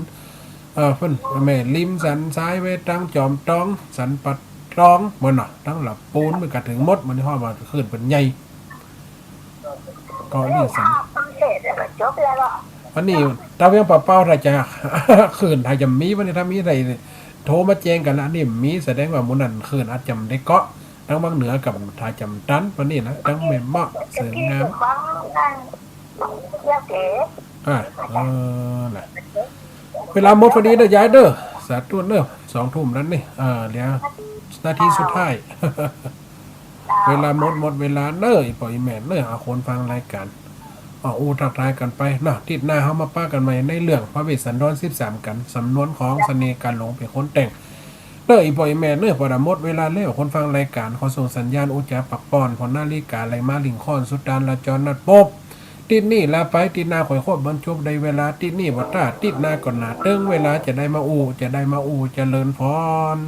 เออ เปิ้น แม่ริมสันทราย ไปตังจอมตอง สันป่าตอง มันน่ะ ตังหลับปูน มันก็เถิงหมด มันเพราะว่าคลื่นเปิ้นใหญ่ ก็นี่สัน เสร็จแล้วก็จบแล้วเหรอ อันนี้ตาเวียงป่าเป้า ถ้าจะ คลื่นถ้าจะมีวันนี้ ถ้ามีใดโทรมาแจ้งกั๋นละ อันนี้มี แสดงว่าหมู่นั้นคลื่นอาจจะได้เกาะ ตังวังเหนือกับถ้าจะตัน วันนี้นะ ตังแม่เมาะ เสริมงาม ฟังนั่น เดี๋ยวเก๋ อ่า เออ น่ะ เวลาหมดพอดีเด้อยายเด้อ สาธุเด้อ สองทุ่มแล้วนี่ เออ เหลือนาทีสุดท้าย เวลาหมด หมดเวลาเน้อ อี่ป้ออี่แม่เน้อ เอาคนฟังรายก๋าน อ้อ อู้ทักทายกั๋นไปเนาะ ติ๊ดหน้าเฮามาปะกั๋นใหม่ในเรื่องพระเวสสันดรสิบสามกั๋น สำนวนของเสน่ห์ก๋าหลงเป๋นคนแต่ง เน้อ อี่ป้ออี่แม่เน้อ พอดำหมดเวลาแล้ว คนฟังรายก๋าน ขอส่งสัญญาณอู้จ๋าปักป้อน ผ่อนนาฬิก๋าไหลมาริ่งค่อน สุดตานราจรนัดปบ ติ๊ดนี้ลาไป ติ๊ดหน้าค่อยคบ บรรจบได้เวลา ติ๊ดนี้บ่ต้า ติ๊ดหน้าก่อนหนา เติงเวลาจะได้มาอู้ จะได้มาอู้ เจริญพร